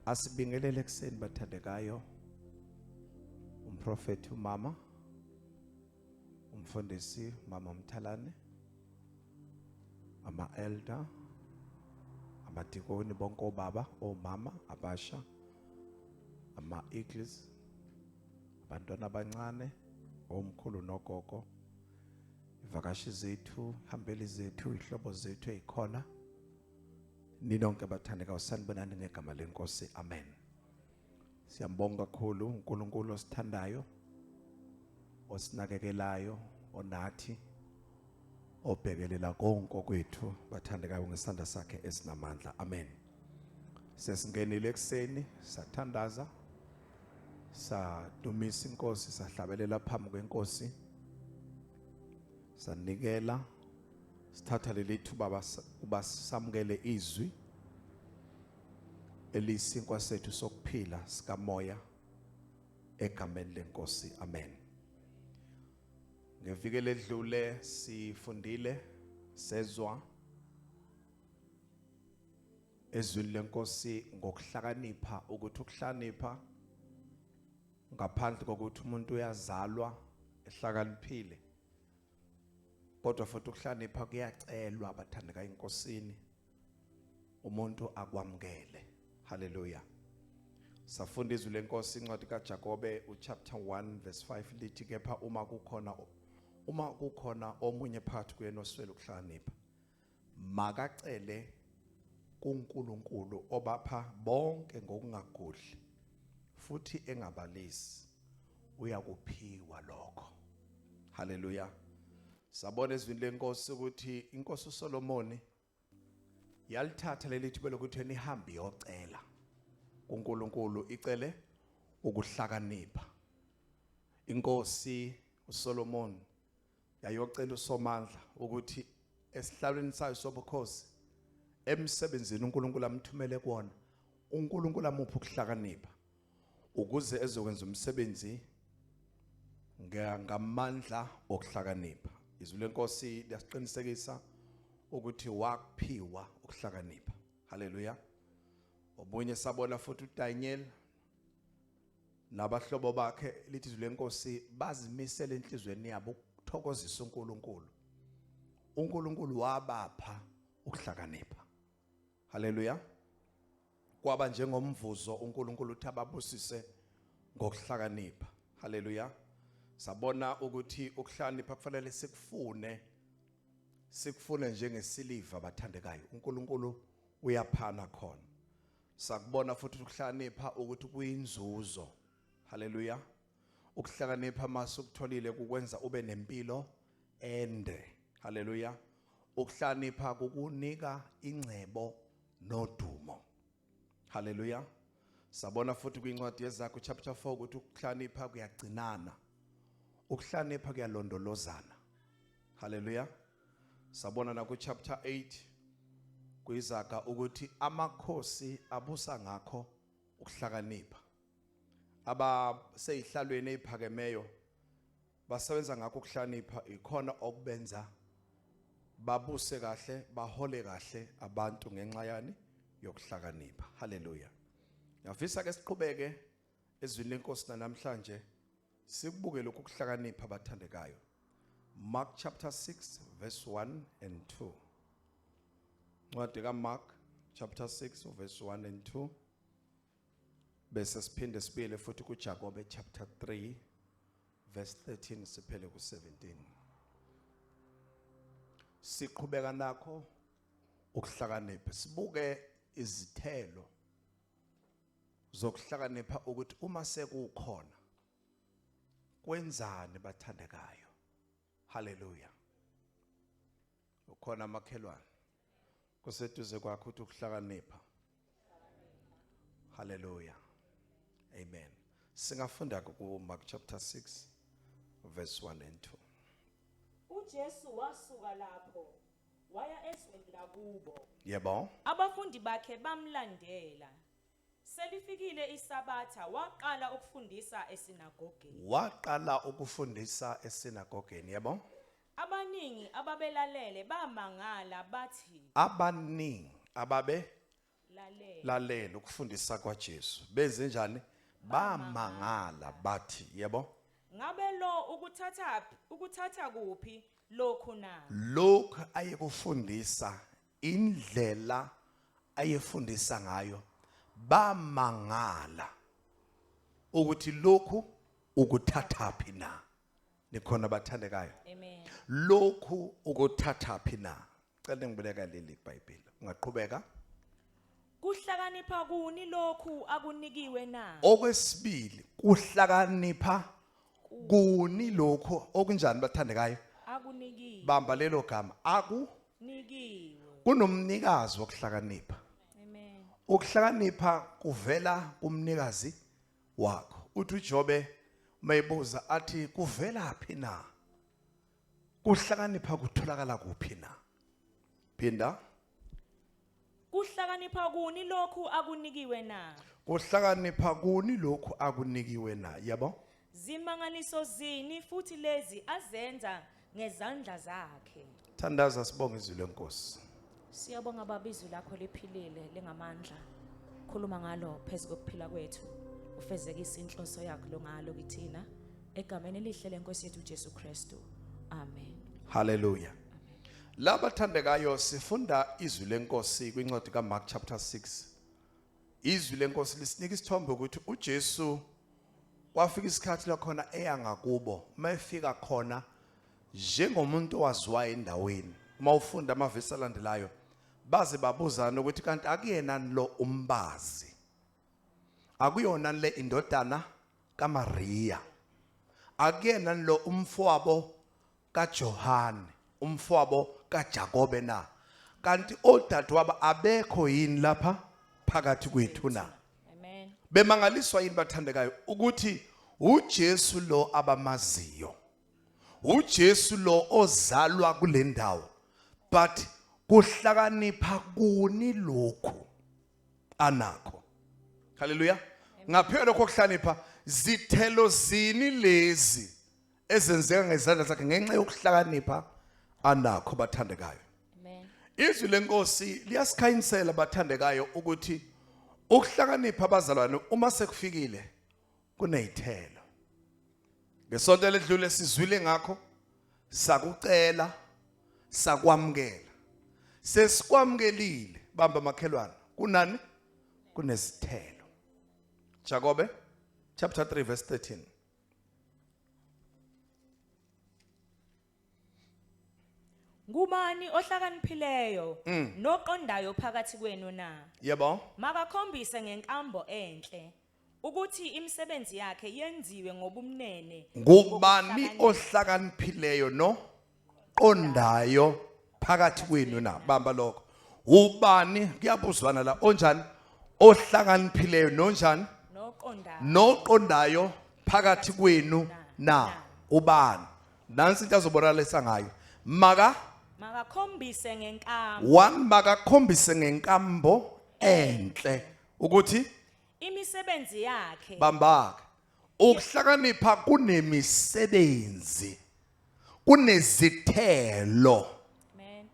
Asibingelele ekuseni bathandekayo. Umprofeti umama, umfundisi mama uMthalane, ama elder, amadikoni bonke obaba, omama abasha, ama eagles, abantwana abancane, omkhulu nogogo, ivakashi zethu, hambeli zethu, ihlobo zethu ezikhona. Ninonke bathandekayo sanibonani ngegama lenkosi. Amen. Siyambonga kakhulu uNkulunkulu osithandayo, osinakekelayo, onathi, obhekelela konke okwethu bathandekayo ngesandla sakhe esinamandla. Amen. Sesingenile ekuseni sathandaza, sadumisa inkosi, sahlabelela phambi kwenkosi, sanikela, sithatha leli thuba uba samukele izwi elisinkwa sethu sokuphila sikamoya egameni lenkosi. Amen. Ngeviki ledlule sifundile sezwa ezwini lenkosi ngokuhlakanipha, ukuthi ukuhlakanipha ngaphandle kokuthi umuntu uyazalwa ehlakaniphile, kodwa futhi ukuhlakanipha kuyacelwa bathandeka enkosini, umuntu akwamukele. Haleluya. Safunda izwi lenkosi, incwadi kaJakobe uchapter 1 verse 5 lithi, kepha uma kukhona omunye phakathi kwenu oswele ukuhlakanipha, makacele kuNkulunkulu obapha bonke ngokungagodli futhi engabalisi, uyakuphiwa lokho. Haleluya. Sabona ezwini lenkosi ukuthi inkosi uSolomoni yalithatha leli thuba lokuthi nihambe iyocela kuNkulunkulu, icele ukuhlakanipha. Inkosi uSolomon yayocela uSomandla ukuthi esihlalweni sayo sobukhosi, emsebenzini uNkulunkulu amthumele kuwona, uNkulunkulu amuphe ukuhlakanipha ukuze ezokwenza umsebenzi ngamandla okuhlakanipha. Izwi lenkosi liyasiqinisekisa ukuthi wakuphiwa ukuhlakanipha. Haleluya. Obunye sabona futhi uDaniel nabahlobo bakhe, lithi izwi lenkosi bazimisela enhlizweni yabo ukuthokozisa uNkulunkulu. uNkulunkulu wabapha ukuhlakanipha. Haleluya. Kwaba njengomvuzo uNkulunkulu uthi ababusise ngokuhlakanipha. Haleluya. Sabona ukuthi ukuhlakanipha kufanele sikufune, sikufune njengesiliva bathandekayo. uNkulunkulu uyaphana khona. Sakubona futhi ukuhlakanipha ukuthi kuyinzuzo. Haleluya. Ukuhlakanipha masukutholile kukwenza ube nempilo ende. Haleluya. Ukuhlakanipha kukunika ingcebo nodumo. Haleluya. Sabona futhi kwincwadi yeZakho chapter 4 ukuthi ukuhlakanipha kuyagcinana, ukuhlakanipha kuyalondolozana. Haleluya. Sabona na ku chapter 8 kwizaga ukuthi amakhosi abusa ngakho ukuhlakanipha, abaseyihlalweni eziphakemeyo basebenza ngakho ukuhlakanipha, ikhona okubenza babuse kahle, bahole kahle abantu ngenxa yani yokuhlakanipha. Haleluya. Ngiyafisa ke siqhubeke ezwini lenkosi namhlanje, sikubuke lokhu kuhlakanipha bathandekayo. Mark chapter 6 verse 1 and 2. Incwadi kaMark chapter 6 verse 1 and 2, bese siphinde sibuyele futhi kuJakobe chapter 3 verse 13 siphele ku17. Siqhubeka nakho ukuhlakanipha, sibuke izithelo zokuhlakanipha ukuthi uma sekukhona kwenzani bathandekayo. Haleluya. Ukhona amakhelwane kuseduze kwakho uthi ukuhlakanipha. Haleluya, amen. Singafunda ku Mark chapter 6 verse 1 and 2. UJesu wasuka lapho waya ezweni lakubo. Yebo. Abafundi bakhe bamlandela. Selifikile iSabatha, waqala ukufundisa esinagogeni. Waqala ukufundisa esinagogeni, yebo. Abaningi ababelalele bamangala bathi, Abaningi ababe Lalela. Lalela ukufundisa kwaJesu. Benze njani? Bamangala bathi, yebo. Ngabe lo ukuthatha kuphi lokhu na? Lokhu ayekufundisa, indlela ayefundisa ngayo, bamangala ukuthi lokhu ukuthathaphi na. Nikhona bathandekayo? Amen. Lokhu ukuthathaphi na? Cela ngibuleka leli iBhayibheli. Ungaqhubeka. Kuhlakanipha kuni lokhu akunikiwe na? Okwesibili, kuhlakanipha kuni lokho okunjani bathandekayo? Akunikiwe. Bamba lelo gama, aku Nikiwe. Kunomnikazi wokuhlakanipha. Amen. Ukuhlakanipha kuvela kumnikazi wakho. Uthi uJobe mayibuza athi kuvela phi na? Kuhlakanipha kutholakala kuphi na? Phinda. Kuhlakanipha kuni lokhu akunikiwe na? Kuhlakanipha kuni lokhu akunikiwe na? Yabo. Zimangaliso zini futhi lezi azenza ngezandla zakhe? Thandaza sibonge izwi lenkosi. Siyabonga Baba, izwi lakho liphilile, lingamandla. Khuluma ngalo phezu kokuphila kwethu. Ufezekise inhloso yakho lo ngalo kithina. Egameni elihle lenkosi yethu uJesu Kristu. Amen. Hallelujah. Labathandekayo, sifunda izwi lenkosi kwincwadi kaMark chapter 6. Izwi lenkosi lisinika isithombe ukuthi uJesu kwafika isikhathi lakhona eya ngakubo. Mayefika khona njengomuntu owaziwayo endaweni. Uma ufunda amavesi alandelayo, baze babuzana ukuthi kanti akuyena lo umbazi? Akuyona le indodana kaMaria? Akuyena lo umfowabo kaJohane, umfowabo kaJakobe na? Kanti odadewabo abekho yini lapha phakathi kwethu na? Amen. Bemangaliswa yini bathandekayo ukuthi uJesu lo abamaziyo, uJesu lo ozalwa kule ndawo, but kuhlakanipha kuni lokhu anakho? Haleluya. Ngaphela lokho kuhlakanipha, zithelo zini lezi ezenzeka ngezandla zakhe ngenxa yokuhlakanipha anakho bathandekayo? Amen. Izwi lenkosi liyasikhanyisela bathandekayo ukuthi ukuhlakanipha abazalwane uma sekufikile kunezithelo. Ngesonto eledlule sizwile ngakho, sakucela, sakwamukela. Sesikwamukelile, bamba makhelwane, kunani? Kunezithelo. Jakobe chapter 3 verse 13. Ngubani ohlakaniphileyo noqondayo phakathi kwenu na? Yebo. Makakhombise ngenkambo enhle ukuthi imisebenzi yakhe yenziwe ngobumnene. Ngubani ohlakaniphileyo no qondayo phakathi kwenu na? Bamba lokho. Ubani, kuyabuzwana la, onjani ohlakaniphileyo nonjani noqondayo noqondayo phakathi kwenu na? Ubani? Nansi into azobonakalisa ngayo. Maka Makakhombise ngenkambo one, makakhombise ngenkambo enhle ukuthi imisebenzi yakhe Bambaka. Ukuhlakanipha kunemisebenzi, kunezithelo. Amen.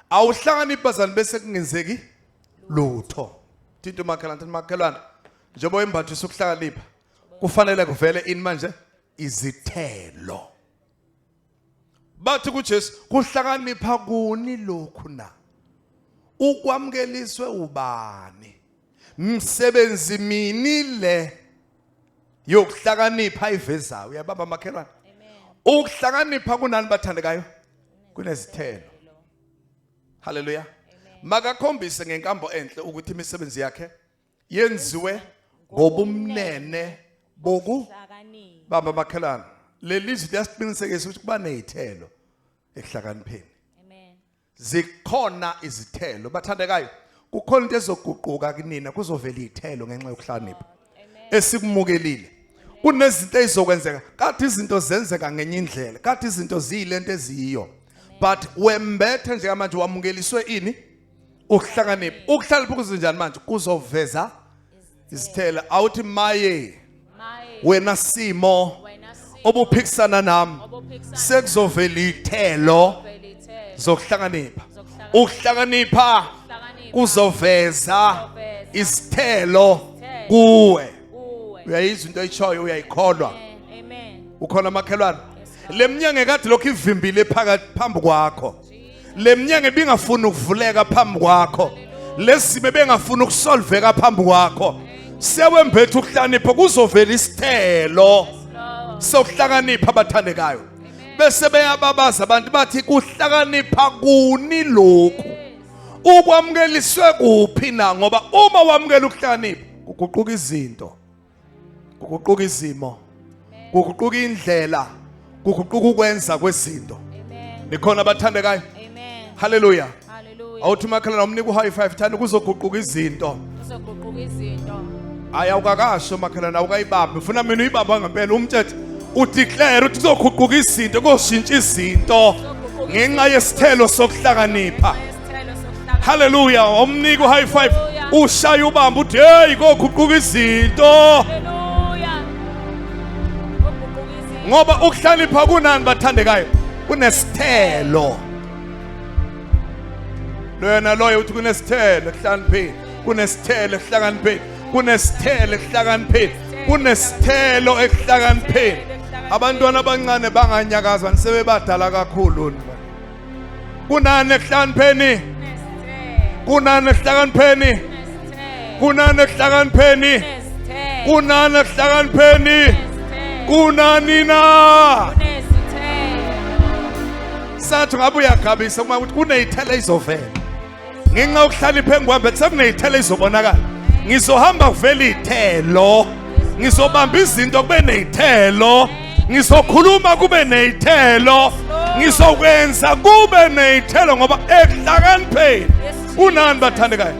Awuhlakaniphi bazali bese kungenzeki lutho. Thinta umakhelwane, thinta umakhelwane. Njengoba wembathiswa ukuhlakanipha, kufanele kuvele ini manje? Izithelo. Bathi kuJesu, kuhlakanipha kuni lokhu na? Ukwamukeliswe ubani? Msebenzi mini le yokuhlakanipha ivezayo? Uyabamba makhelwane? Ukuhlakanipha kunani bathandekayo? Kunezithelo. Haleluya. Makakhombise ngenkambo enhle ukuthi imisebenzi yakhe yenziwe ngobumnene boku Hlakanipha. Bamba makhelwane. Leli zwi liyasiqinisekisa ukuthi kuba nezithelo ekuhlakanipheni. Amen. Zikhona izithelo bathandekayo. Kukhona into ezoguquka kunina, kuzovela izithelo ngenxa yokuhlakanipha esikumukelile. Kunezinto ezizokwenzeka, kade izinto zenzeka ngenye indlela, kade izinto ziyilento eziyiyo, but wembethe njengamanje, wamukeliswe ini? Ukuhlakanipha. Ukuhlakanipha kuzinjani manje? Kuzoveza izithelo. Awuthi maye Maye wena simo wena simo obuphikisana nami, obuphikisana sekuzovela izithelo nami, izithelo zokuhlakanipha. Zokuhlakanipha. Ukuhlakanipha Ukuhlakanipha kuzoveza kuzoveza Isithelo kuwe. Uyayizwa into oyishoyo, uyayikholwa. Amen. Ukhona makhelwane? Leminyango ekade lokhu ivimbile phakathi phambi kwakho. Leminyango ebingafuni ukuvuleka phambi kwakho. Lesimo ebengafuni ukusolveka phambi kwakho. Sewembethe ukuhlakanipha, kuzovela isithelo sokuhlakanipha abathandekayo. Bese beyababaza abantu bathi kuhlakanipha kuni lokhu? Ukwamukeliswe kuphi na? Ngoba uma wamukela ukuhlakanipha kuguquka izinto, kuguquka izimo, kuguquka indlela, kuguquka ukwenza kwezinto. Nikhona abathandekayo? Haleluya. Awuthi umakhelwane umnika u-high five, thanda kuzoguquka izinto. Kuzoguquka izinto. Hayi, awukakasho makhelwane, awukayibambi. Ufuna mina uyibamba ngempela, umthethe udeclare ukuthi kuzoguquka izinto, kuzoshintsha izinto ngenxa yesithelo sokuhlakanipha. Haleluya. Umnika u-high five, ushaya ubamba uthi hey, koguquka izinto. Haleluya. Kuguquka izinto. Ngoba ukuhlakanipha kunani bathandekayo? Kunesithelo. Loyo naloyo uthi kunesithelo ekuhlakanipheni, kunesithelo ekuhlakanipheni, kunesithelo ekuhlakanipheni, kunesithelo ekuhlakanipheni. Abantwana abancane banganyakaza nisebebadala kakhulu. Kunani ekuhlakanipheni? Kunani ekuhlakanipheni? Kunani ekuhlakanipheni? Kunani ekuhlakanipheni? Kunani na? Sathi ngabe uyagabisa uma ukuthi kuney'thelo ey'zovela ngenxa yokuhlalipha engihambe, sekuney'thelo ey'zobonakala. Ngizohamba kuvela iy'thelo, ngizobamba izinto kube ney'thelo, ngizokhuluma kube ney'thelo, ngizokwenza kube ney'thelo, ngoba ekuhlakanipheni kunani bathandekayo?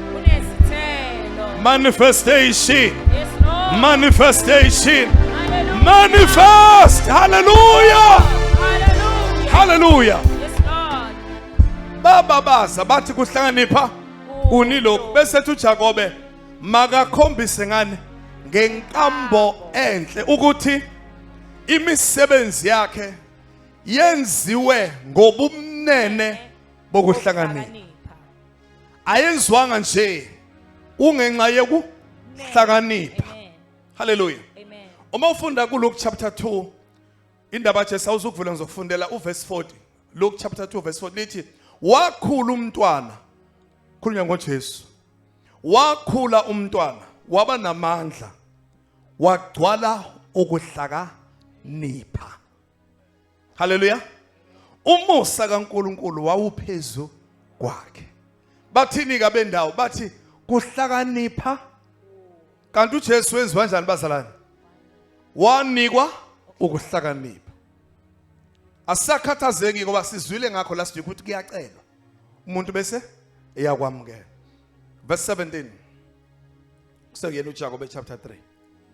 Manifestation, manifestation, manifest. Hallelujah, hallelujah. Bababaza bathi kuhlakanipha kuni lokhu? Bese ethi uJakobe makakhombise ngani? Ngenkambo enhle, ukuthi imisebenzi yakhe yenziwe ngobumnene bokuhlakanipha. Ayenziwanga nje, kungenxa yokuhlakanipha. Haleluya. Uma ufunda kuLuke chapter 2 indaba Jesu, awuzukuvula, ngizokufundela uverse 40. Luke chapter 2 verse 40 lithi wakhula umntwana, khulunywa ngoJesu, wakhula umntwana waba namandla, wagcwala ukuhlakanipha. Haleluya. Umusa kaNkuluNkulu wawuphezu kwakhe. Bathini ke abendawo? Bathi kuhlakanipha. Kanti uJesu wenziwa kanjani bazalwane? Wanikwa ukuhlakanipha. Asisakhathazeki ngoba sizwile ngakho last week ukuthi kuyacelwa umuntu bese eyakwamukela. Verse 17, kuseyena uJakobe chapter 3.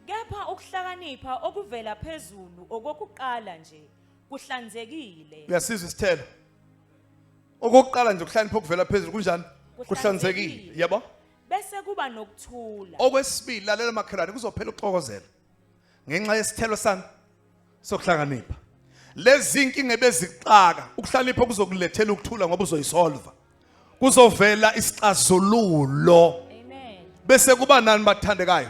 Kepha ukuhlakanipha okuvela phezulu okokuqala nje kuhlanzekile. Uyasizwa isithelo? Okokuqala nje ukuhlakanipha okuvela phezulu kunjani? Kuhlanzekile, yabo. Bese kuba nokuthula. Okwesibili, lalela makhelwane, kuzophela ukuxokozela ngenxa yesithelo sami sokuhlakanipha. Lezi inkinga ebezixaka, ukuhlakanipha kuzokulethela ukuthula ngoba uzoyisolva, kuzovela isixazululo. Amen. Bese kuba nani bathandekayo?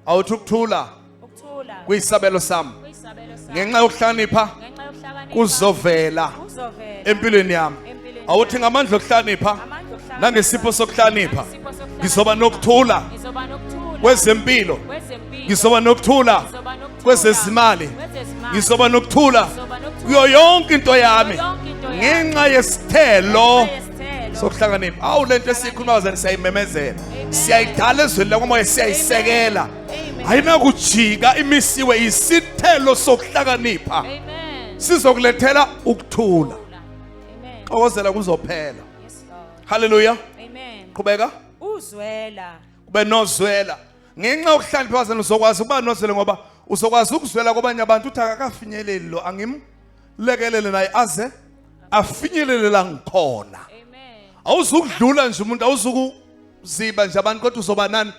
Awuthi ukuthula. Ukuthula. Kuyisabelo sami. Kuyisabelo sami. Ngenxa yokuhlakanipha. Ngenxa yokuhlakanipha. Kuzovela. Kuzovela. Empilweni yami. Empilweni. Awuthi ngamandla okuhlakanipha. Amandla okuhlakanipha. Nangesipho sokuhlakanipha. Nangesipho sokuhlakanipha. Ngizoba nokuthula. Ngizoba nokuthula. Kwezempilo. Kwezempilo. Ngizoba nokuthula. Ngizoba nokuthula. Kwezezimali. Kwezezimali. Ngizoba nokuthula. Ngizoba nokuthula. Kuyo yonke into yami. Kuyo yonke into yami. Ngenxa yesithelo Ngenxa yesithelo. sokuhlakanipha. Awu, lento esiyikhuluma bazani siyayimemezela, siyayidala ezweni lakomoya, siyayisekela. Amen. Ayinakujika, imisiwe isithelo sokuhlakanipha. Amen. Sizokulethela ukuthula. Amen. Xokozela kuzophela. Yes, Lord. Haleluya. Amen. Qhubeka. Uzwela. Kube nozwela ngenxa yokuhlakanipha bazani. Uzokwazi ukuba nozwela ngoba uzokwazi ukuzwela kwabanye abantu, uthi akakafinyeleli lo, angimlekelele naye aze afinyelele la ngikhona. Amen. Awuzukudlula nje umuntu, awuzukuziba nje abantu, kodwa uzoba nani?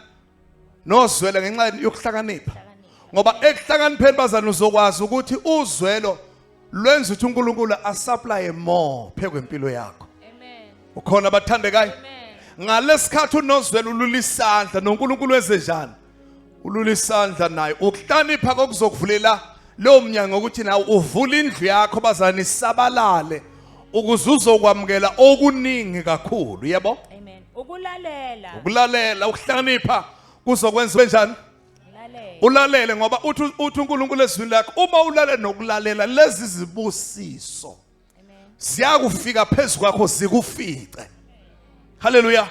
Nozwela ngenxa yokuhlakanipha, ngoba ekuhlakanipheni bazani uzokwazi ukuthi uzwelo lwenza ukuthi uNkulunkulu asupply more phezu kwempilo yakho. Amen. Ukhona bathandekayo? Amen. Ngalesikhathi unozwelo ulula isandla noNkulunkulu wenze njani? Ulula isandla naye. Ukuhlakanipha kokuzokuvulela lowo mnyango ukuthi nawe uvule indlu yakho bazani isabalale ukuze uzokwamukela okuningi kakhulu. Yebo? Amen. Ukulalela. Ukulalela, ukuhlakanipha kuzokwenza kanjani? Ulalela. Ulalele ngoba uthi uNkulunkulu ezwini lakhe uma ulale nokulalela lezi zibusiso ziyakufika phezu kwakho zikufice. Haleluya.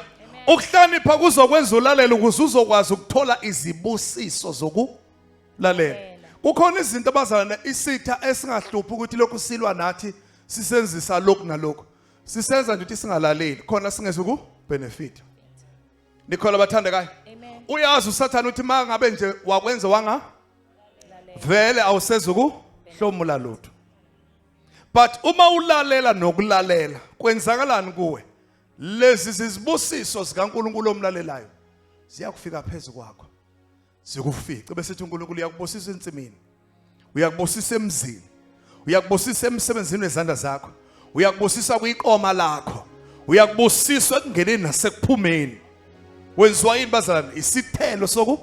Ukuhlakanipha kuzokwenza ulalele ukuze uzokwazi ukuthola izibusiso zokulalela. Kukhona izinto abazalwane isitha esingahluphi ukuthi lokhu silwa nathi sisenzisa lokhu nalokhu. Sisenza nje ukuthi singalaleli khona singezuku benefit. Nikhola bathandekayo. Uyazi uSathane ukuthi mangabe nje wakwenza wanga vele awusezukuhlomula lutho. But uma ulalela nokulalela kwenzakalani kuwe? Lezi zizibusiso zikaNkulunkulu omlalelayo ziyakufika phezu kwakho. Zikufice bese uthi uNkulunkulu uyakubusisa ensimini. Uyakubusisa emzini. Uyakubusisa emsebenzini wezandla zakho. Uyakubusisa kwiqoma lakho. Uyakubusiswa ekungeneni nasekuphumeni. Wenziwa yini bazalwane? Isithelo soku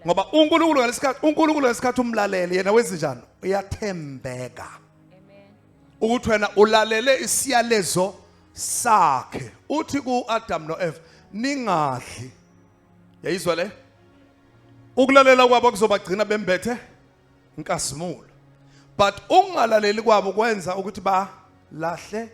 ngoba uNkulunkulu ngalesikhathi uNkulunkulu ngalesikhathi umlalele yena wenza njani? Uyathembeka. Ukuthi wena ulalele isiyalezo sakhe. Uthi kuAdam noEva ningadli. Yayizwa le? Ukulalela kwabo kuzobagcina bembethe inkazimulo. But ukungalaleli kwabo kwenza ukuthi balahle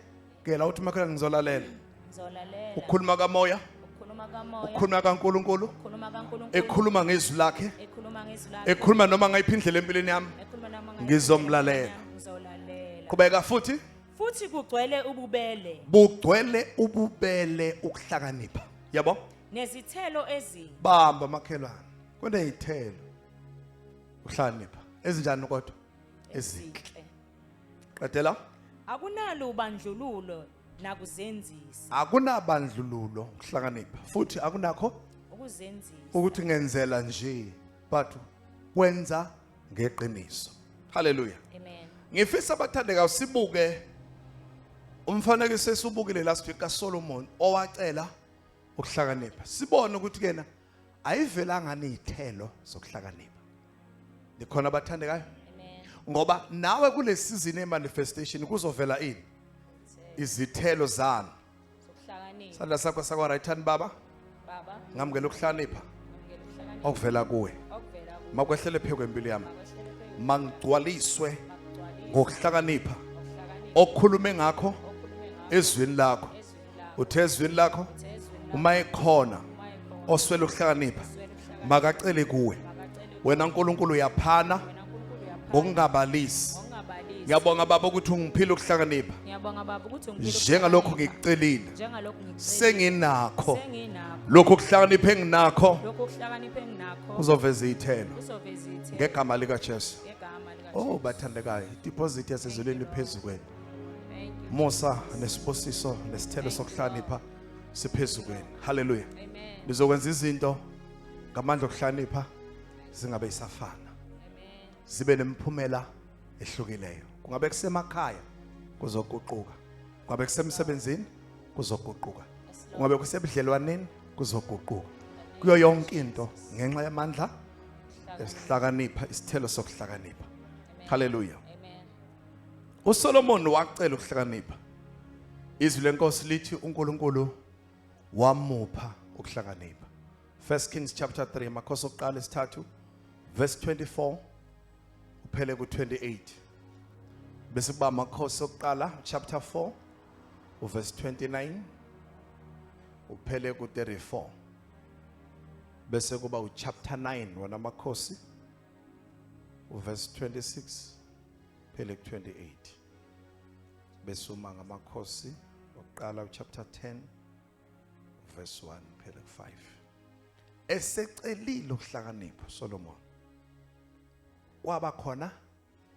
kela uthi makhelwane ngizolalela. Ngizolalela. Ukukhuluma kamoya, Ukukhuluma kamoya. ukukhuluma kaNkulunkulu, Ukukhuluma kaNkulunkulu. ekhuluma ngezwi lakhe, Ekhuluma ngezwi lakhe. ekhuluma noma ngayiphi indlela empilweni yami. Ekhuluma noma ngayiphi Ngizomlalela. indlela empilweni yami, Ngizolalela. Qhubeka futhi. Futhi kugcwele ububele. Bugcwele ububele ukuhlakanipha. Yabo? Nezithelo ezinhle. Bamba makhelwane. Kunezithelo. Uhlakanipha. Ezinjani kodwa? Ezinhle. Qedela. Akunalo ubandlululo nakuzenzisa. Akunabandlululo ukuhlakanipha. Futhi akunakho ukuzenzisa. Ukuthi ngenzela nje but kwenza ngeqiniso. Hallelujah. Amen. Ngifisa abathandekayo sibuke umfanekiso esubukile last week kaSolomon owacela ukuhlakanipha. Sibone ukuthi kena ayivelanga nezithelo zokuhlakanipha. Nikhona abathandekayo? Amen. Ngoba nawe kule season ye manifestation kuzovela ini? Izithelo zani. Zokuhlakanipha. Sandla sakho sakwa right hand baba. Baba. Ngamukela ukuhlakanipha Ngamukela ukuhlakanipha. okuvela kuwe. Okuvela kuwe. Makwehlele phezu kwempilo yami. Makwehlele phezu. Mangigcwaliswe Makugcwaliswe. ngokuhlakanipha Ngokuhlakanipha. okukhulume ngakho Okhulume ngakho. ezwini lakho. Ezwini lakho. Uthe ezwini lakho Uthe ezwini lakho. uma ekhona Uma ekhona. oswele ukuhlakanipha Oswele ukuhlakanipha. makacele kuwe. Makacele kuwe. Wena Nkulunkulu uyaphana Wena Nkulunkulu uyaphana. ngokungabalisi. Ngokungabalisi. Ngiyabonga baba ukuthi ungiphile ukuhlakanipha. Ngiyabonga baba ukuthi ungiphile Njengalokhu ukuhlakanipha. ngikucelile. Njengalokhu ngikucelile. Senginakho. Senginakho. Lokhu kuhlakanipha enginakho Lokhu kuhlakanipha enginakho. kuzoveza izithelo. Kuzoveza izithelo. Ngegama lika Jesu. Ngegama lika Oh Jesu. bathandekayo, ideposit yasezulwini iphezulu kwenu. Thank you. Musa nesibusiso nesithelo sokuhlakanipha siphezulu kwenu. Hallelujah. Amen. Nizokwenza izinto ngamandla okuhlakanipha zingabe isafana. Amen. Zibe nemiphumela ehlukileyo. Kungabe kusemakhaya kuzoguquka. Kungabe kusemsebenzini kuzoguquka. Kungabe kusebudlelwaneni kuzoguquka. Kuyo yonke into ngenxa yamandla esihlakanipha, isithelo sokuhlakanipha. Hallelujah. Amen. uSolomon wacela ukuhlakanipha. Izwi lenkosi lithi uNkulunkulu wamupha ukuhlakanipha. 1 Kings chapter 3 makhosi okuqala isithathu verse 24 uphele ku 28. Bese kuba amakhosi okuqala chapter 4 uverse 29 uphele ku 34. Bese kuba u chapter 9 wona amakhosi uverse 26 phele ku 28. Bese uma ngamakhosi oqala u chapter 10 verse 1 phele ku 5. Esecelile ukuhlakanipha Solomon kwaba khona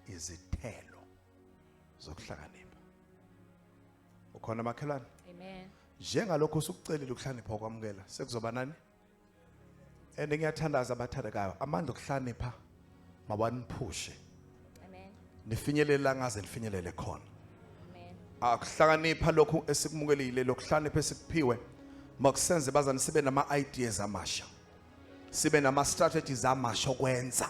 izithelo zokuhlakanipha. Ukhona makhelwane? Amen. Njengalokho usukucelile ukuhlakanipha okwamukela sekuzoba nani? And ngiyathandaza abathandekayo amandla okuhlakanipha mawaniphushe. Amen. Nifinyelele la ngaze nifinyelele khona. Amen. Akuhlakanipha lokhu esikumukelile, lokuhlakanipha esikuphiwe Makusenze bazane sibe nama ideas amasha, sibe nama strategies amasha okwenza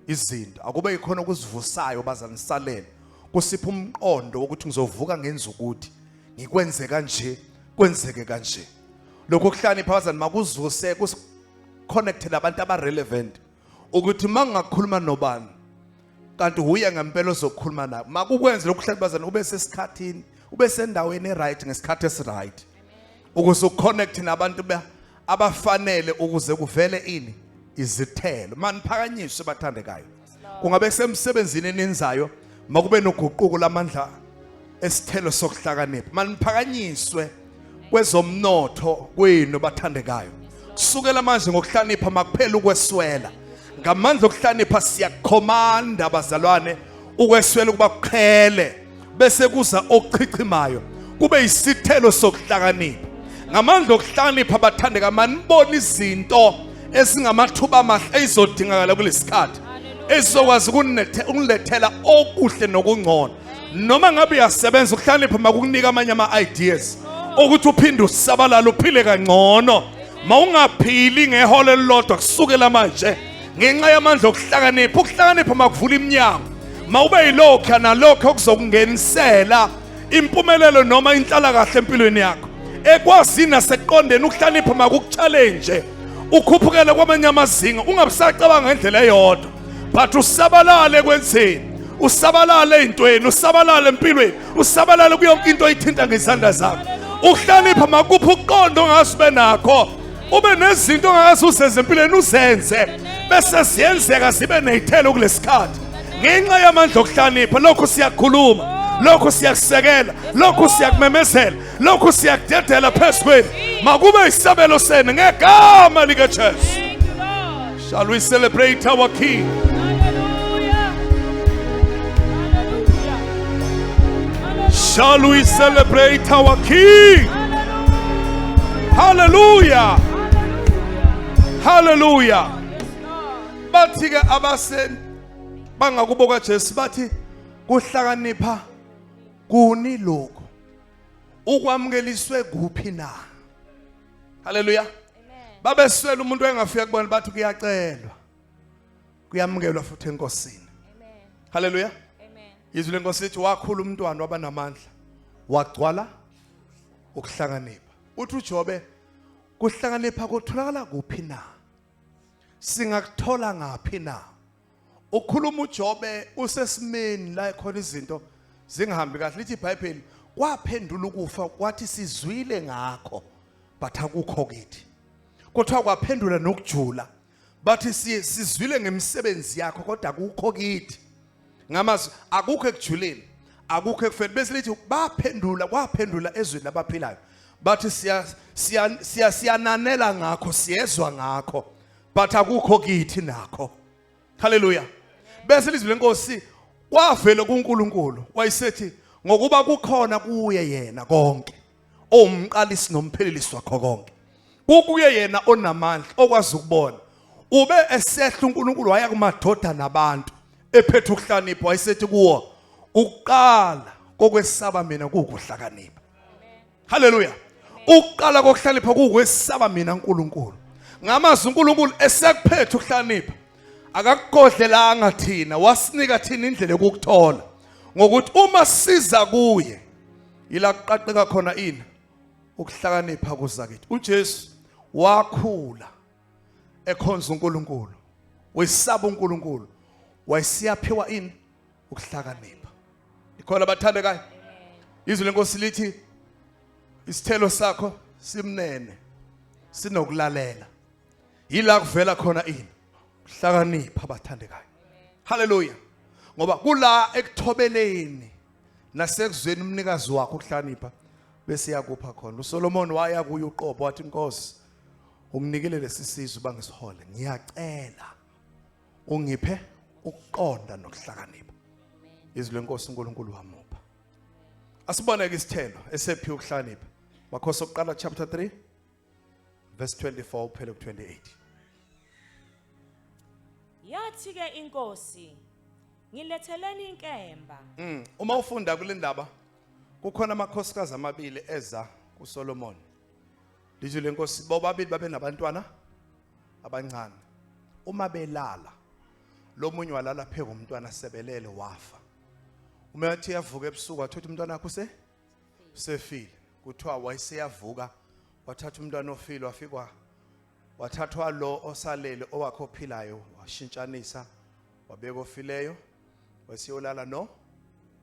izinto. Akube yikhona okusivusayo bazane, salele kusipha umqondo wokuthi ngizovuka ngenza ukuthi ngikwenze kanje, kwenzeke kanje. Lokho kuhlakanipha bazane makuzuse kuconnect nabantu aba relevant, ukuthi mangingakhuluma nobani kanti huye ngempela ozokhuluma naye. Makukwenze lokhu kuhlakanipha bazane, ube sesikhathini, ube sendaweni eright ngesikhathi esiright, ukuze uconnect nabantu abafanele, ukuze kuvele ini? Izithelo. Maniphakanyiswe bathandekayo. Kungabe kusemsebenzini eninzayo, makube noguquko lamandla esithelo sokuhlakanipha. Maniphakanyiswe kwezomnotho kwenu bathandekayo. Kusukela manje ngokuhlakanipha makuphela ukweswela. Ngamandla okuhlakanipha siyakhomanda bazalwane ukweswela ukuba kuqhele, bese kuza okuchichimayo, kube isithelo sokuhlakanipha. Ngamandla okuhlakanipha bathandeka, manibona izinto ezingamathuba amahle ezizodingakala kulesikhathi, ezizokwazi ukunilethela okuhle nokungcono. Noma ngabe uyasebenza, ukuhlakanipha makukunika amanye ama-ideas ukuthi uphinde usabalale, uphile kangcono. Mawungaphili ngeholo elilodwa kusukela manje, ngenxa yamandla okuhlakanipha. Ukuhlakanipha makuvula iminyango, mawube yilokhu nalokho okuzokungenisela impumelelo noma inhlalakahle empilweni yakho, ekwazini nasekuqondeni. Ukuhlakanipha makukuchallenge, ukhuphukele kwamanye amazinga, ungabusacabanga ngendlela eyodwa, but usabalale ekwenzeni, usabalale ey'ntweni, usabalale empilweni, usabalale kuyonke into oyithinta ngezandla zakho. Ukuhlakanipha makuphi ukuqonda ongazi ube nakho, ube nezinto ongazi uzenze empilweni, uzenze bese ziyenzeka, zibe ney'thelo kulesikhathi ngenxa yamandla okuhlakanipha. Lokhu siyakhuluma, lokhu siyakusekela, lokhu siyakumemezela, lokhu siyakudedela phezu kwenu. Makube isabelo senu ngegama likaJesu. Shall we celebrate our King? Hallelujah. Hallelujah. Shall we celebrate our King? Hallelujah. Hallelujah. Bathi ke abase bangakubo kaJesu, bathi kuhlakanipha kuni lokho, ukwamukeliswe kuphi na? Hallelujah. Babeswela umuntu engafika kubona, bathi kuyacelwa, kuyamukelwa futhi enkosini. Hallelujah. Izwi lenkosi lithi wakhula umntwana, wabanamandla, wagcwala ukuhlakanipha. Uthi uJobe, kuhlakanipha kutholakala kuphi na? Singakuthola ngaphi na? Ukhuluma uJobe usesimeni la khona izinto zingahambi kahle. Lithi iBhayibheli kwaphendula ukufa kwathi sizwile ngakho, but akukho kithi. Kuthiwa kwaphendula nokujula, bathi sizwile ngemisebenzi yakho, kodwa akukho kithi. Ngamazwi, akukho ekujuleni, akukho ekufeni. Bese lithi baphendula, kwaphendula ezweni labaphilayo, bathi siya siya siyananela ngakho, siyezwa ngakho, but akukho kithi nakho. Haleluya. Bese lizwi lenkosi kwavela kuNkulunkulu, wayesethi ngokuba kukhona kuye yena konke, owumqalisi nomphelelisi wakho konke, kukuye yena onamandla okwazi ukubona. Ube esehla uNkulunkulu waya kumadodana abantu ephethe ukuhlakanipha, wayesethi kuwo, ukuqala kokwesaba mina kuwukuhlakanipha. Haleluya. Ukuqala kokuhlakanipha kuwukwesaba mina uNkulunkulu. Ngamazwi, uNkulunkulu esekuphethe ukuhlakanipha akakugodlelanga thina, wasinika thina indlela yokukuthola, ngokuthi uma siza kuye ila kuqaqeka khona ini? Ukuhlakanipha kuza kithi. uJesu wakhula ekhonza uNkulunkulu, wesaba uNkulunkulu, wayesiyaphiwa ini? Ukuhlakanipha. Ikhona bathandekayo? Izwi lenkosi lithi isithelo sakho simnene, sinokulalela, yila kuvela khona ini? Ukuhlakanipha bathandekayo. Haleluya. Ngoba kula ekuthobeleni nasekuzweni umnikazi wakho ukuhlakanipha bese yakupha khona. uSolomon waya kuye uqobo, wathi, Nkosi, unginikele lesi sizwe bangisihole, ngiyacela ungiphe ukuqonda nokuhlakanipha. Izwi lenkosi uNkulunkulu wamupha. Asibone ke isithelo esephiwe ukuhlakanipha. Makhosi oqala chapter 3 verse 24 uphele ku 28. Yathi ke inkosi, ngiletheleni inkemba. Uma ufunda kule ndaba, kukhona amakhosikazi amabili eza kuSolomon. Lizwi lenkosi, bobabili babe nabantwana abancane. Uma belala, lomunye walala pheka umntwana sebelele wafa. Uma yathi yavuka ebusuku, wathatha umntwana wakhe usefile. Kuthiwa wayeseyavuka, wathatha umntwana ofile, wafikwa wathathwa lo osalele owakhe ophilayo, washintshanisa, wabeka ofileyo, wasiyolala no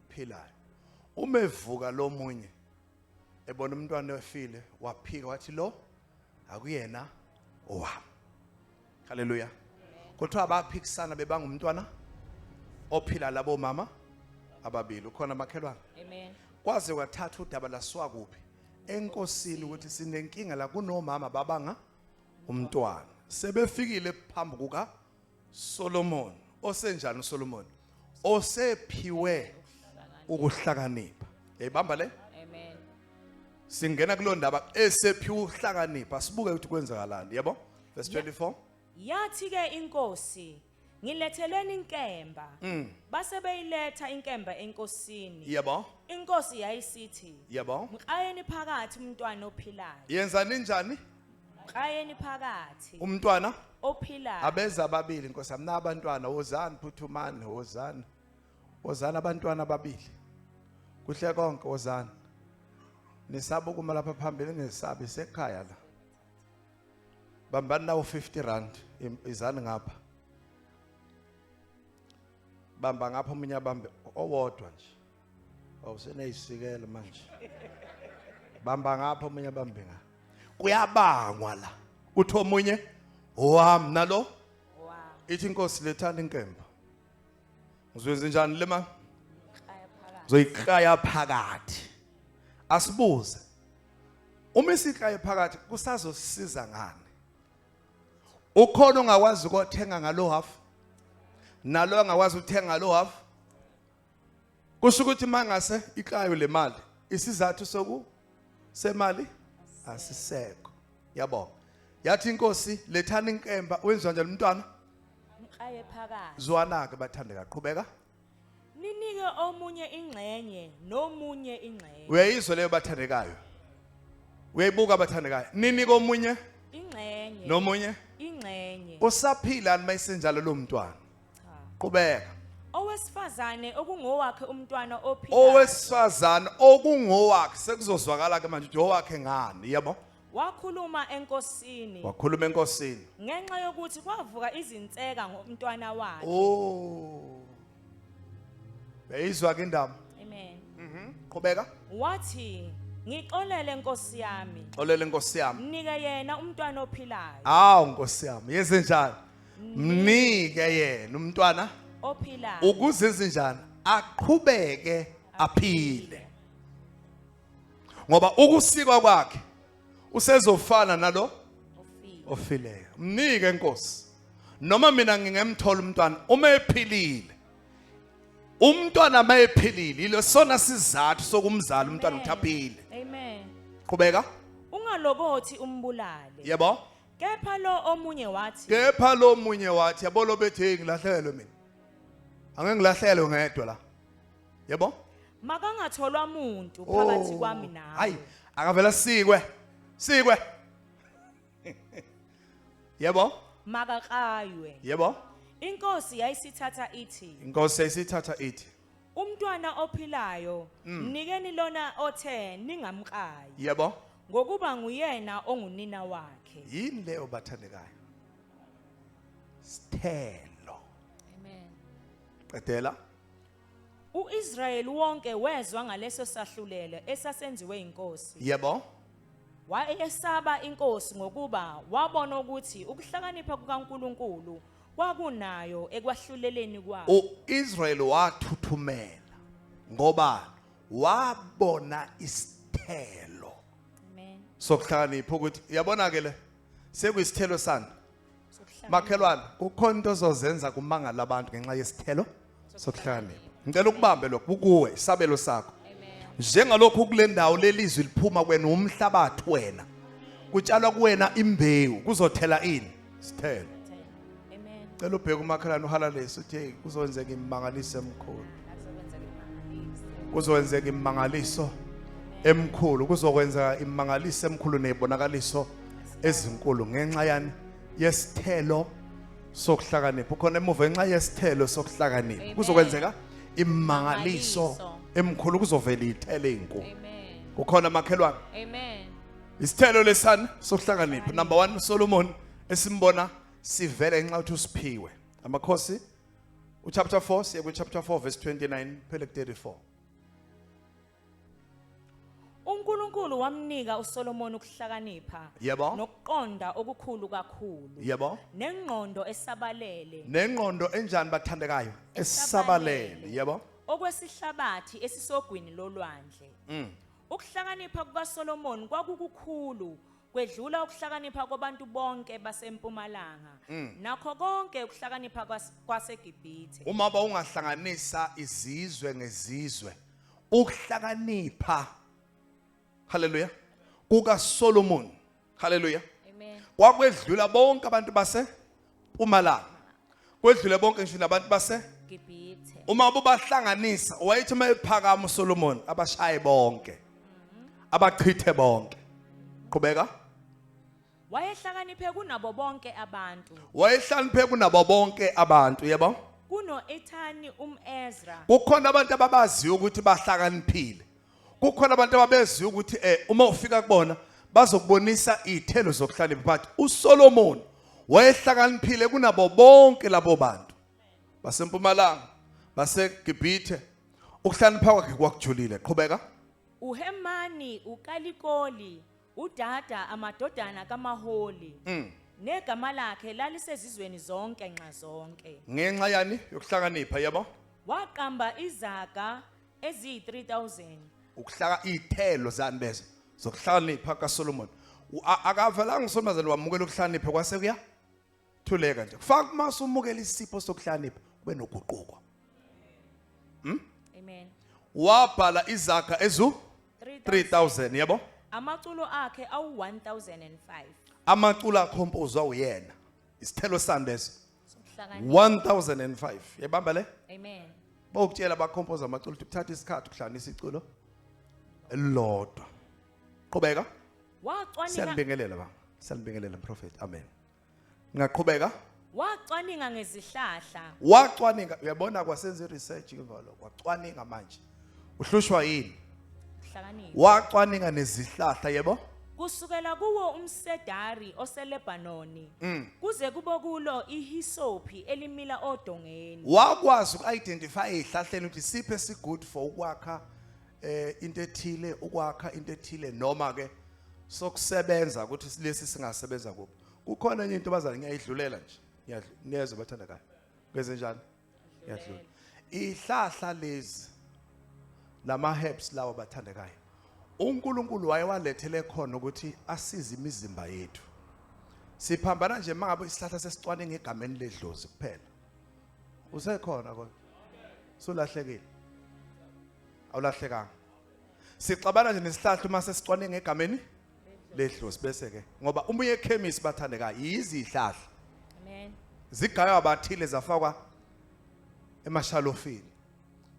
philayo. Uma evuka lo munye ebona umntwana efile, waphika wathi lo akuyena owami. Haleluya. Kuthiwa baphikisana bebanga umntwana ophila labo mama ababili. Ukhona makhelwane? Amen. Kwaze kwathatha udaba lasuka kuphi enkosini ukuthi sinenkinga la, kunomama babanga umntwana. Sebefikile phambi kuka Solomon. Osenjani uSolomon? Osephiwe ukuhlakanipha. Yayibamba le? Amen. Singena kuloo ndaba esephiwe ukuhlakanipha, sibuke ukuthi kwenzakalani. Yebo, verse 24. Yathi ke inkosi, "Ngiletheleni inkemba." Base beyiletha inkemba enkosini. Inkosi yayisithi, "Mkrayeni phakathi umntwana ophilayo." Yenzani njani? Mkrayeni phakathi umntwana ophilayo. Abeza ababili, nkosi yami, nabantwana, wozani, phuthumani, wozani, wozani abantwana ababili. Kuhle konke, wozani. Nisaba ukuma lapha phambili, ningesabi, sekhaya la. Bambani nawo 50 rand, izani ngapha. Bamba ngapha, omunye abambe owodwa nje. Awuseneyisikelo manje. Bamba ngapha, omunye abambe ngapha. Kuyabangwa la. Uthi omunye owami nalo. Ithi inkosi, lethani inkemba. Uzwenza njani le ma? Mkraya phakathi. Uzoyiklaya phakathi. Asibuze. Uma isiklaye phakathi kusazosiza ngani? Ukhona ongakwazi ukuthenga ngalo half? Nalo angakwazi ukuthenga ngalo half? Kusho ukuthi mangase iklayo le mali, isizathu soku semali asisekho. Yabonga. Yathi inkosi, lethani inkemba, wenziwa njani umntwana? Mkraye phakathi. Zwana ke bathandeka, qhubeka. Ninike omunye ingxenye nomunye ingxenye. Uyayizwa leyo bathandekayo? Uyayibuka bathandekayo? Ninike omunye ingxenye nomunye ingxenye. Usaphila mayisenjalo lo mntwana? Cha. Qhubeka. Owesifazane okungowakhe umntwana ophilayo. Owesifazane okungowakhe, sekuzozwakala ke manje ukuthi owakhe ngani, yebo? Wakhuluma enkosini. Wakhuluma enkosini. Ngenxa yokuthi kwavuka izinseka ngomntwana wakhe. Oh. Uyayizwa ke indaba? Amen. Qhubeka. Wathi, "Ngixolele nkosi yami." Xolele nkosi yami. Mnike yena umntwana ophilayo. Awu nkosi yami, yenze njani? Mnike yena umntwana ophilayo. Ukuze enze njani? Aqhubeke aphile. Ngoba ukusikwa kwakhe usezofana nalo ofile. Ofileyo. Mnike inkosi. Noma mina ngingemthola umntwana uma ephilile. Umntwana mayephilile, ilosona sizathu sokumzala umntwana ukuthi aphile. Amen. Qhubeka. Ungalokothi umbulale. Yebo. Kepha lo omunye wathi, Kepha lo munye wathi, yabo lo bethi, hey, ngilahlekelwe mina. Angeke ngilahlekelwe ngedwa la. Yebo? Makangatholwa muntu phakathi Oh, kwami nawe. Hayi, akavela sikwe. Sikwe. Yebo? Makakraywe. Yebo? Inkosi yayisithatha ithi, Inkosi yayisithatha ithi, "Umntwana ophilayo mnikeni lona othe ningamkrayi, ngokuba nguyena ongunina wakhe." Yini leyo bathandekayo? Sithelo. Amen. Qedela. uIsrayeli wonke wezwa ngaleso sahlulelo esasenziwe inkosi. Wayesaba inkosi ngokuba wabona ukuthi ukuhlakanipha kukaNkuluNkulu kwakunayo ekwahluleleni kwayo. uIsrael wathuthumela ngoba wabona isithelo Amen. sokuhlakanipha, ukuthi uyabona ke le sekuyisithelo sani. Sokuhlakanipha. Makhelwane, kukhona into ozozenza kumangala abantu ngenxa yesithelo sokuhlakanipha. Ngicela ukubambe lokhu kuwe, isabelo sakho. Njengalokhu kule ndawo lelizwi liphuma kwena, umhlabathi wena, kutshalwa kuwena imbewu, kuzothela ini? Isithelo. Amen. Cela ubheke umakhelwane, uhalalise, uthi, hey, kuzokwenzeka imangaliso emkhulu. Kuzokwenzeka imangaliso. Kuzokwenzeka imangaliso. Emkhulu kuzokwenza imangaliso emkhulu nezibonakaliso ezinkulu ngenxa yani yesithelo sokuhlakanipha. Ukhona emuva ngenxa yesithelo sokuhlakanipha. Amen. Kuzokwenzeka imangaliso Imangaliso. emkhulu, kuzovela izithelo ezinkulu. Amen. Kukhona makhelwane. Amen. Isithelo lesani sokuhlakanipha. Number 1, Solomon esimbona sivele ngenxa ukuthi usiphiwe. Amakhosi uchapter 4, siye ku chapter 4 verse 29 phele ku 34. UNkulunkulu wamnika uSolomon ukuhlakanipha nokuqonda okukhulu kakhulu. Nengqondo esabalele. Nengqondo enjani bathandekayo? Esabalele, yebo. Okwesihlabathi esisogwini lolwandle. Ukuhlakanipha kukaSolomon kwakukukhulu kwedlula ukuhlakanipha kwabantu bonke basempumalanga. Nakho konke ukuhlakanipha kwaseGibhithe. Uma ba ungahlanganisa izizwe ngezizwe, ukuhlakanipha, haleluya, kukaSolomon, haleluya, Amen. kwakwedlula bonke abantu base Mpumalanga, kwedlule bonke ngisho nabantu base Gibhithe. Uma bubahlanganisa, wayethi uma ephakama uSolomon abashaye bonke, abachithe bonke. Qhubeka. Wayehlakaniphe kunabo bonke abantu. Wayehlakaniphe kunabo bonke abantu, yebo. Kuno-Ethani umEzra. Kukhona abantu ababaziyo ukuthi bahlakaniphile. Kukhona abantu ababeziyo ukuthi uma ufika kubona bazokubonisa izithelo zokuhlakanipha, but uSolomon wayehlakaniphile kunabo bonke labo bantu basempumalanga, baseGibhithe. Ukuhlakanipha kwakhe kwakujulile. Qhubeka. uHemani, uKalikoli, uDada, amadodana kaMaholi. Negama lakhe lalisezizweni zonke nxa zonke. Ngenxa yani yokuhlakanipha, yebo. Waqamba izaga eziyi-3000. Ukuhlaka izithelo zani lezo zokuhlakanipha kaSolomon. Akavelanga uSolomon wamukela ukuhlakanipha kwase kuya thuleka nje. Kufaka uma usumukela isipho sokuhlakanipha kube noguquko. Amen. Wabhala izaga ezu 3000. 3000, yebo. Amaculo akhe awu-1005. Amaculo akhompozwa uyena. Isithelo sani leso? Sokuhlakanipha. 1005. Yabamba le? Amen. Bawukutshela abakhompoza amaculo ukuthi kuthatha isikhathi ukuhlanganisa iculo elilodwa. Qhubeka. Wacwaninga Siyanibingelela baba. Siyanibingelela prophet. Amen. Ngaqhubeka. Wacwaninga ngezihlahla. Wacwaninga, uyabona kwasenza research ngemva lokho. Wacwaninga manje. Uhlushwa yini? Ukuhlakanipha. Wacwaninga nezihlahla, yebo? Kusukela kuwo umsedari oseLebanoni kuze kube kulo ihisophi elimila odongeni. Wakwazi uku-identify ezihlahleni ukuthi siphe si good for ukwakha into ethile, ukwakha into ethile, noma ke sokusebenza ukuthi lesi singasebenza kuphi. Kukhona enye into bazali ngiyayidlulela nje. Ngiyadlula, niyezwa bathandekayo. Kwenze njani? Ngiyadlula. Ihlahla lezi lama herbs lawa bathandekayo, uNkulunkulu wayewalethele khona ukuthi asize imizimba yethu. Siphambana nje mangabe isihlahla sesicwane ngegameni ledlozi kuphela. Usekhona kodwa? Sulahlekile. Awulahlekanga. Sixabana nje nesihlahla uma sesicwane ngegameni ledlozi, bese ke ngoba uma uye ekhemisi bathandekayo yizihlahla. Amen. Zigaywa abathile zafakwa emashalofini.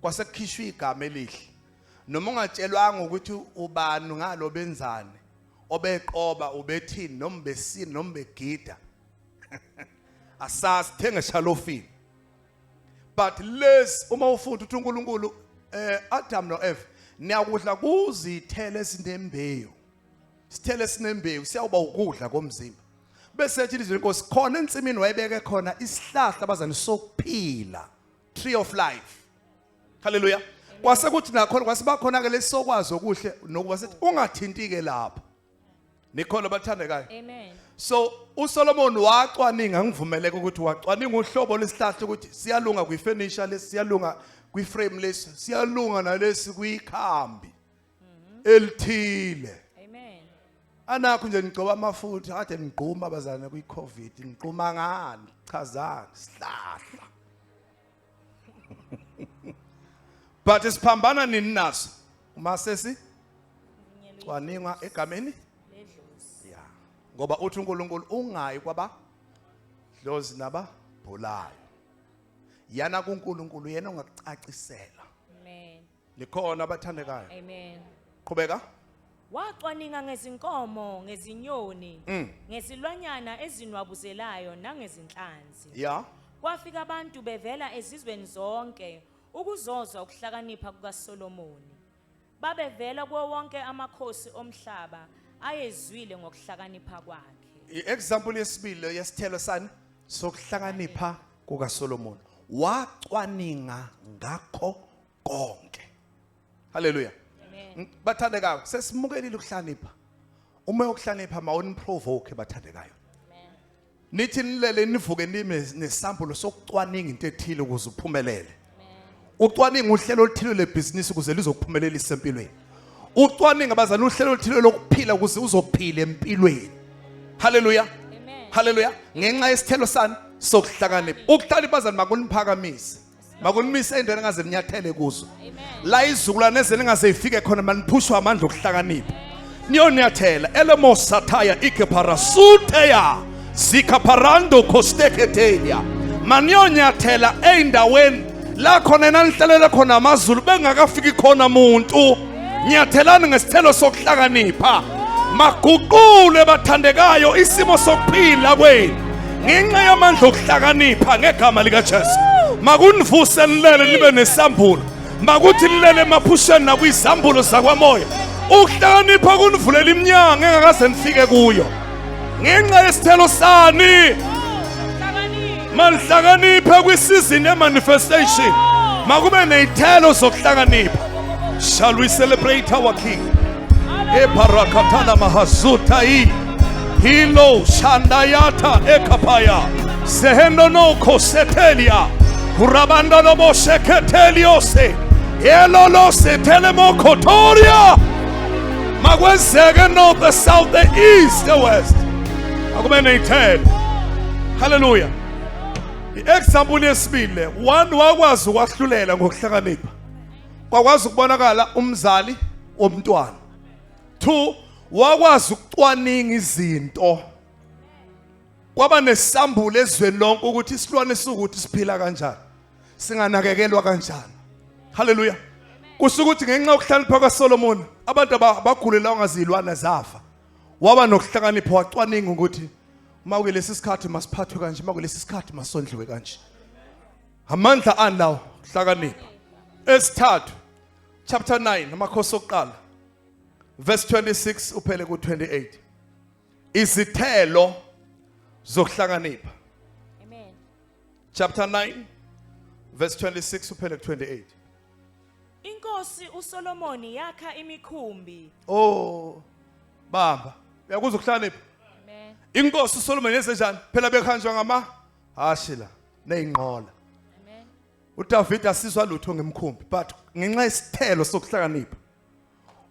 Kwase kukhishwa igama elihle. Noma ungatshelwanga ukuthi ubani ngalo benzani, obeqoba ubethini, noma besini, noma begida. Asazi, thenga eshalofini. But lesi uma ufunda uthi uNkulunkulu Adam noEve niyakudla kuzithelo ezinembewu. Isithelo esinembewu siyawuba ukudla komzimba. Bese ethi izwi lenkosi khona ensimini wayebeke khona isihlahla bazani sokuphila, tree of life. Hallelujah. Kwase kuthi nakhona kwasiba khona ke lesokwazi okuhle nokuba sethi ungathintike lapho. Nikhona bathandekayo. Amen. So uSolomon wacwaninga, ngivumeleke ukuthi wacwaninga uhlobo lesihlahla ukuthi siyalunga kwifurniture lesi, siyalunga kwiframe lesi, siyalunga nalesi kwikhambi elithile. Amen. Anakho nje nigcoba amafutha kade nigquma abazalwane kwiCovid, nigquma ngani? Chazani sihlahla. But siphambana nini naso? Uma sesi cwaninga egameni Ledlozi. Yeah. Ngoba uthi uNkulunkulu ungayi kwaba dlozi nababhulayo. Yana kuNkulunkulu yena ongakucacisela. Amen. Nikhona abathandekayo. Amen. Qhubeka. Wacwaninga ngezinkomo, ngezinyoni, ngezilwanyana ezinwabuzelayo nangezinhlanzi. Ya. Kwafika abantu bevela ezizweni zonke ukuzozwa ukuhlakanipha kukaSolomoni. Babevela kuwo wonke amakhosi omhlaba ayezwile ngokuhlakanipha kwakhe. I-example yesibili yesithelo sani sokuhlakanipha kukaSolomon. Wacwaninga ngakho konke. Hallelujah. Amen. Bathandekayo, sesimukelile ukuhlakanipha. Uma ukuhlakanipha mawuniprovoke, bathandekayo. Amen. Nithi nilele nivuke nime nesambulo sokucwaninga into ethile ukuze uphumelele. Ucwaninga uhlelo oluthile lebhizinisi ukuze lizokuphumelelisa empilweni. Ucwaninga, bazali, uhlelo oluthile lokuphila ukuze uzophila empilweni. Haleluya. Amen. Haleluya. Ngenxa yesithelo sani sokuhlakanipha. Ukuhlakanipha, bazali, makuniphakamisa, makunimise endaweni engaze ninyathele kuzo. Amen. La izizukulwane ezeningaze ifike khona, maniphushwa amandla okuhlakanipha, niyonyathela elemosathaya ikeparasuteya zikaparando kosteketeya, maniyonyathela ey'ndaweni la khona enanihlalele khona amazulu bengakafiki khona muntu. Nyathelani ngesithelo sokuhlakanipha. Maguqule, bathandekayo, isimo sokuphila kwenu ngenxa yamandla okuhlakanipha ngegama likaJesu. Makunivuse nilele nibe nesambulo. Makuthi nilele emaphusheni nakwizambulo zakwamoya. Ukuhlakanipha kunivulela iminyango engakaze nifike kuyo ngenxa yesithelo sani. Manihlakaniphe kwisizini ye-manifestation, makube ney'thelo zokuhlakanipha. Shall we celebrate our King? Eparakatana mahazutai hilo shandayata ekapaya sehendonoko setelia hurabandalobo sheketeliose elolose telemokotoria. Makwenzeke north, the south, the east, the west, akube ney'thelo. Haleluya. I-example yesibili le. One, wakwazi ukwahlulela ngokuhlakanipha, kwakwazi ukubonakala umzali womntwana. Two, wakwazi ukucwaninga izinto, kwaba nesambulo ezweni lonke ukuthi isilwane sukuthi siphila kanjani, singanakekelwa kanjani. Haleluya. Kusho ukuthi ngenxa yokuhlakanipha kaSolomon, abantu abagulela ongazilwana zafa. Waba nokuhlakanipha, wacwaninga ukuthi uma kulesi sikhathi masiphathwe kanje, uma kulesi sikhathi masondliwe kanje. Amandla ani lawo? Kuhlakanipha. Esithathu, chapter 9 amakhosi okuqala, verse 26 uphele ku 28, izithelo zokuhlakanipha. Amen. Chapter 9 verse 26 uphele ku 28. Inkosi uSolomoni yakha imikhumbi. Oh, bamba, uyakuzwa ukuhlakanipha? Amen. Inkosi uSolomon yenze njani? Phela bekhanjwa ngama hashi la neyinqola. Amen. uDavid asizwa lutho ngemkhumbi, but ngenxa yesithelo sokuhlakanipha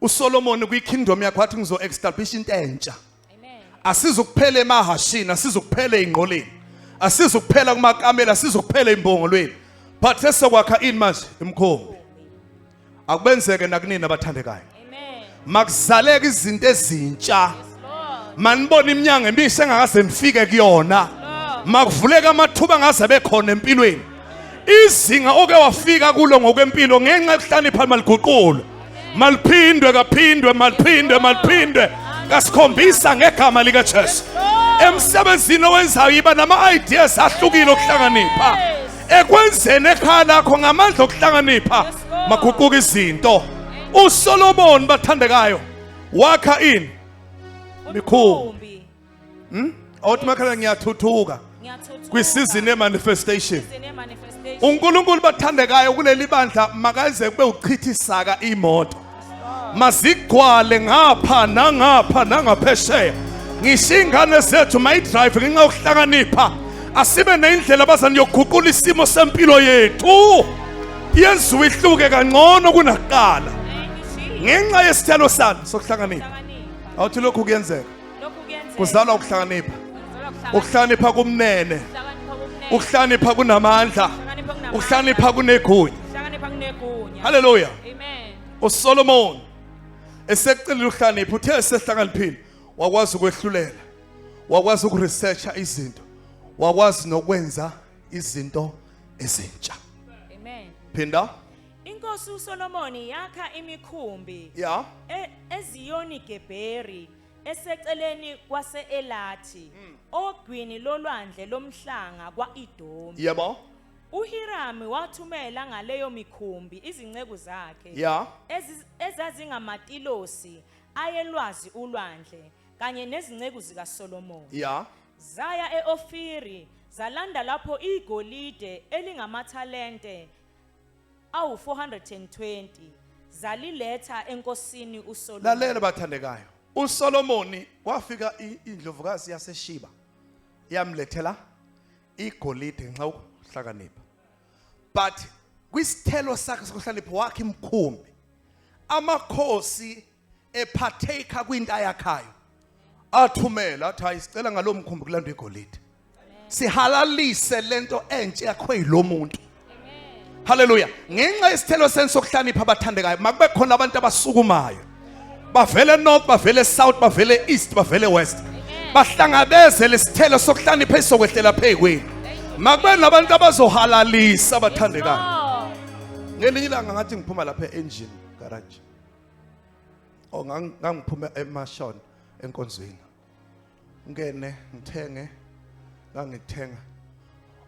uSolomon kwi-kingdom yakhe wathi, ngizo establish into entsha. Amen. Asizukuphela emahashini, asizukuphela ey'nqoleni, asizukuphela kumakamela, asizukuphela ey'mbongolweni, but sesokwakha ini manje? Imkhumbi. Akubenzeke nakunini, abathandekayo. Amen. Makuzaleke izinto ezintsha. Yes, Lord. Manibone iminyango emisha engakaze nifike kuyona. Makuvuleka amathuba angaze bekhona empilweni. Izinga oke wafika kulo ngokwempilo, ngenxa yokuhlakanipha maliguqulwe, maliphindwe kaphindwe, maliphindwe, maliphindwe kasikhombisa ngegama likaJesu. Emsebenzini owenzayo yiba nama-ideas ahlukile okuhlakanipha. Ekwenzeni ekhaya lakho ngamandla okuhlakanipha maguquka izinto. uSolomon, bathandekayo, wakha ini? Mikhumbi. Awuthi makhala, ngiyathuthuka Ngiyathuthuka. kwisizini ye-manifestation. Season ye-manifestation. uNkulunkulu, bathandekayo, kuleli bandla makaze kube uchitha isaka imoto, mazigcwale ngapha nangapha nangaphesheya. Ngisho ingane zethu mayidrive ngenxa yokuhlakanipha. Asibe nendlela, abazali, yokuguqula isimo sempilo yethu, yenziwe ihluke kangcono kunakuqala Thank you, Jesus. ngenxa yesithelo sani sokuhlakanipha. Hlakanipha. Awuthi lokhu kuyenzeka. Lokhu kuyenzeka. Kuzalwa ukuhlakanipha. Kuzalwa ukuhlakanipha. Ukuhlakanipha kumnene. Ukuhlakanipha kumnene. Ukuhlakanipha kunamandla. Ukuhlakanipha kunamandla. Ukuhlakanipha kunegunya. Ukuhlakanipha kunegunya. Haleluya. Amen. uSolomon esekucelile ukuhlakanipha, uthe esehlakaniphile wakwazi ukwehlulela, wakwazi ukuresearcha izinto, wakwazi nokwenza izinto ezintsha. Amen. Phinda. Inkosi Inkosi uSolomoni yakha imikhumbi Ya. eZiyoni Geberi eseceleni kwase-Elathi ogwini lolwandle lomhlanga kwa-Edomi. Yebo. UHirami wathumela ngaleyo mikhumbi izinceku zakhe Ya. ezazingamatilosi ayelwazi ulwandle kanye nezinceku zikaSolomoni. Ya. Zaya eOfiri zalanda lapho igolide elingamathalente awu420 zaliletha enkosini uSolomoni. Lalela bathandekayo. uSolomoni kwafika indlovukazi yaseShiba. Yamlethela igolide ngenxa yokuhlakanipha. But kwisithelo sakhe sokuhlakanipha wakhe imkhumbi. Amakhosi ephatheka kwinto ayakhayo. Athumela athi hayi sicela ngalomkhumbi kulandwa igolide. Sihalalise lento entsha yakho yilomuntu. Hallelujah. Ngenxa yesithelo senu sokuhlakanipha abathandekayo, makube khona abantu abasukumayo. Bavele north, bavele south, bavele east, bavele west. Bahlangabeze lesithelo sokuhlakanipha esizokwehlela phezukwenu. Makube nabantu abazohalalisa abathandekayo. Lord. Ngelinye ilanga ngathi ngiphuma lapha e-engine garage. Oh ngangiphuma eMashon enkonzweni. Ngene ngithenge ngangithenga.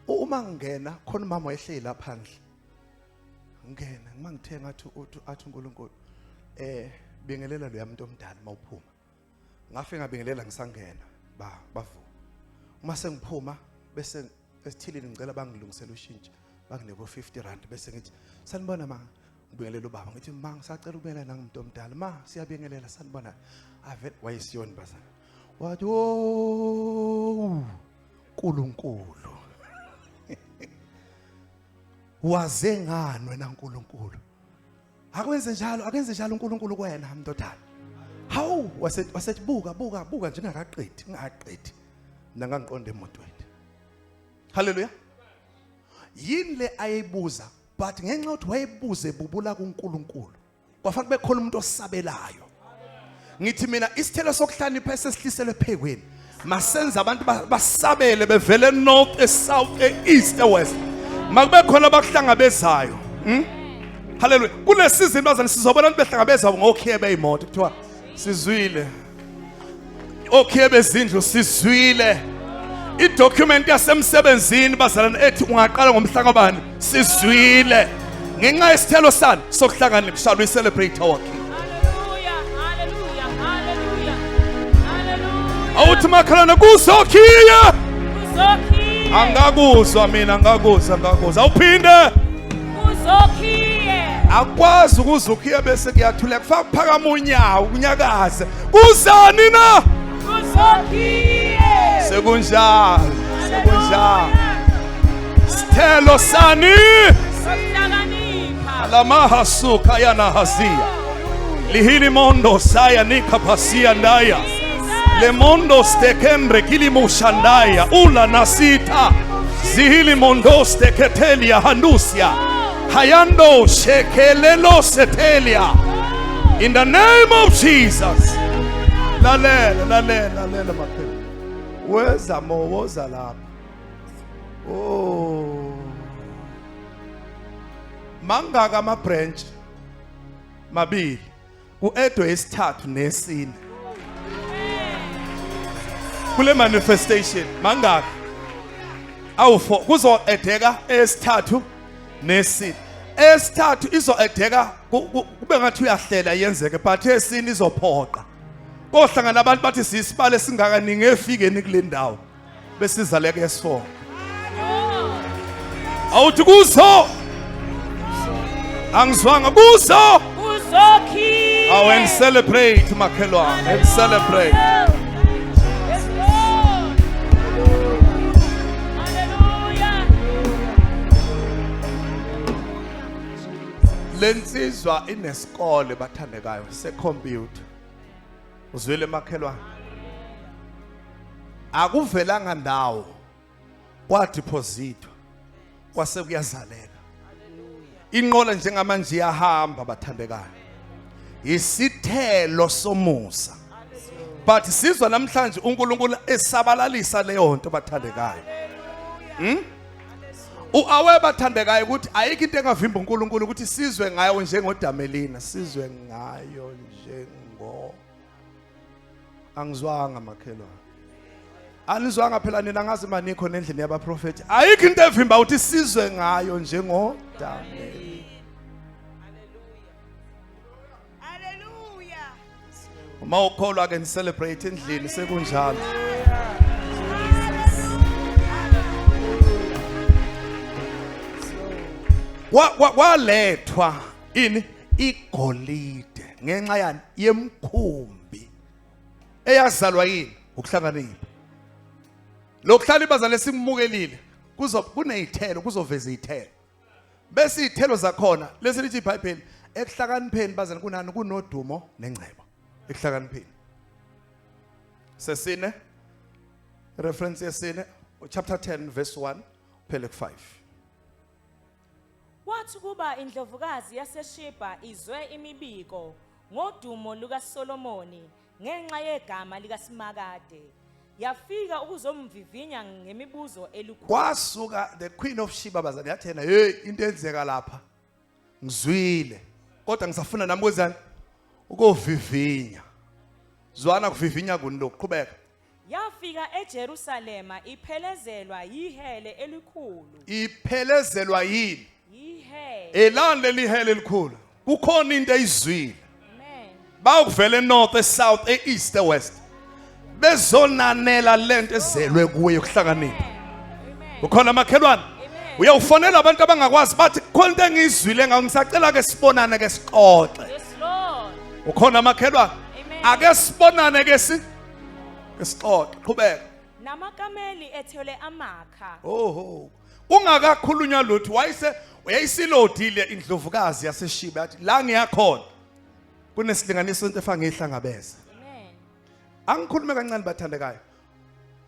Uma ngingena khona umama wayehleli lapha phandle. Ngena uma ngithenga athi uthi athi uNkulunkulu bingelela lo yamuntu omdala mawuphuma. Ngafika ngabingelela ngisangena ba bavuma. Uma sengiphuma bese esithilini ngicela bangilungisele ushintsho banginike u50 rand bese ngithi sanibona ma, ngibingelela ubaba ngithi ma ngisacela ukubingelela nangumuntu omdala ma, siyabingelela sanibona. Ave wayesiyoni bazana wathi oh uNkulunkulu waze ngani wena uNkulunkulu, akwenze njalo, akenze njalo uNkulunkulu kuwena mntodana. Hawu wasethi buka buka buka njengakaqedi ngingaqedi mina ngangiqonda emotweni. Haleluya. Yini le ayeyibuza? But ngenxa yokuthi wayebuze bubula kuNkulunkulu, kwafaka kube khona umuntu osabelayo. Ngithi mina isithelo sokuhlakanipha esesihliselwe phekweni masenza abantu basabele bevele north, e-south, e-east, e-west. Makube khona abakuhlangabezayo. Haleluya. Kule season bazani sizobona abantu behlangabeza ngokhiye beyimoto kuthiwa sizwile, okhiye bezindlu sizwile, idocument yasemsebenzini bazalwane ethi ungaqala ngomhlangabani sizwile. Ngenxa yesithelo sani sokuhlakanipha shall we celebrate our King? Hallelujah. Hallelujah. Hallelujah. Hallelujah. Awuthi makhelwane kuzokhiya. Kuzokhiye. Angakuzwa mina, angakuzwa, angakuzwa. Awuphinde. Kuzokhiye. Akwazi ukuzukhiya bese kuyathuleka, kufaka kuphakama unyawo unyakaze. Kuzani na? Kuzokhiye. Sekunjalo, sekunjalo. Sithelo sani? Sokuhlakanipha. Lamahasuka yanahazia lihili mondo saya nikapasia ndaya le mondo stekembre kilimushandaya ula nasita zihili mondo steketelia handusia hayando shekelelo setelia. In the name of Jesus. Lalela, lalela, lalela maphela weza mo woza lapha. Oh mangaka ama branch? Mabili. Kuedwe isithathu nesine kule manifestation. Mangaka? Awu4. Kuzoedeka esithathu nesine. Esithathu izoedeka kube ngathi uyahlela yenzeke, but esine izophoqa kohlangana abantu bathi sisibale singakaningi efikeni kule ndawo besizaleke S4. Awuthi kuzo, angizwanga, kuzo. Kuzokhiye. Awu and celebrate makhelwane, and celebrate. Yes, Lord. Hallelujah. Lensizwa inesikole bathandekayo secomputer. Uzwile makhelwane? Akuvelanga ndawo, kwadepositwa kwase kuyazaleka inqola. Njengamanje iyahamba bathandekayo. Isithelo somusa. But sizwa namhlanje uNkulunkulu esabalalisa leyo nto bathandekayo. Uawe bathandekayo ukuthi ayikho into engavimba uNkulunkulu ukuthi sizwe ngayo njengoDamelina, sizwe ngayo njengo Angizwanga makhelwane. Anizwanga phela nina ngazi manikho nendlini yabaprofeti. Ayikho into evimba ukuthi sizwe ngayo njengoDamelina. Hallelujah. Uma ukholwa ke ni celebrate endlini sekunjalo. Kwalethwa ini igolide ngenxa yani yemkhumbi eyazalwa yini ukuhlakanipha. Lokuhlala ibazale simukelile kuzo kunezithelo kuzoveza izithelo. Bese izithelo zakhona lesi lithi iBhayibheli ekuhlakanipheni bazana kunani kunodumo nengcebo ekuhlakanipheni. Sesine reference yesine chapter 10 verse 1 phele ku 5. Kwathi kuba indlovukazi yaseSheba izwe imibiko ngodumo lukaSolomoni ngenxa yegama likaSimakade, yafika ukuzomvivinya ngemibuzo elukhuni. Kwasuka the queen of Sheba bazana yathi yena hey into enzeka lapha ngizwile kodwa ngisafuna nami kwenzani ukovivinya. Zwana kuvivinya kuni lokhu qhubeka. Yafika eJerusalema iphelezelwa yihele elikhulu. Iphelezelwa yini? Yihele. Elani leli hele elikhulu. Kukhona into eyizwile. Amen. Bawukuvela enorth, esouth, east, ewest. Bezonanela lento ezelwe kuye yokuhlakanipha. Amen. Ukhona makhelwane? Amen. Uyawufonela abantu abangakwazi bathi khona into engiyizwile ngayo ngisacela ke sibonane ke sixoxe. Yes Lord. Ukhona makhelwane? Amen. Ake sibonane ke si sixoxe. Qhubeka. Namakameli ethwele amakha. Oho. Kungakakhulunywa lutho wayese uyayisilodile indlovukazi yaseShiba yathi la ngiyakhona kunesilinganiso into efana ngihlangabeze. Amen. Angikhulume kancane bathandekayo.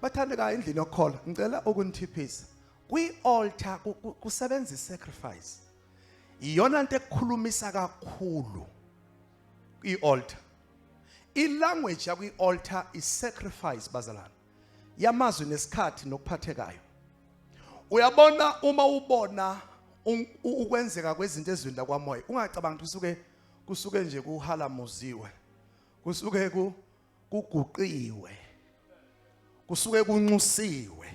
Bathandekayo endlini yokukholwa ngicela ukunithiphisa. Kwi-altar kusebenza i-sacrifice. Iyona into ekukhulumisa kakhulu i-altar. I-language yakwi-altar is sacrifice bazalwane. Yamazwi nesikhathi nokuphathekayo. Uyabona uma ubona ukwenzeka kwezinto ezweni lakwamoya ungacabanga ukuthi kusuke kusuke nje kuhalamuziwe. Kusuke ku kuguqiwe. Kusuke kunxusiwe.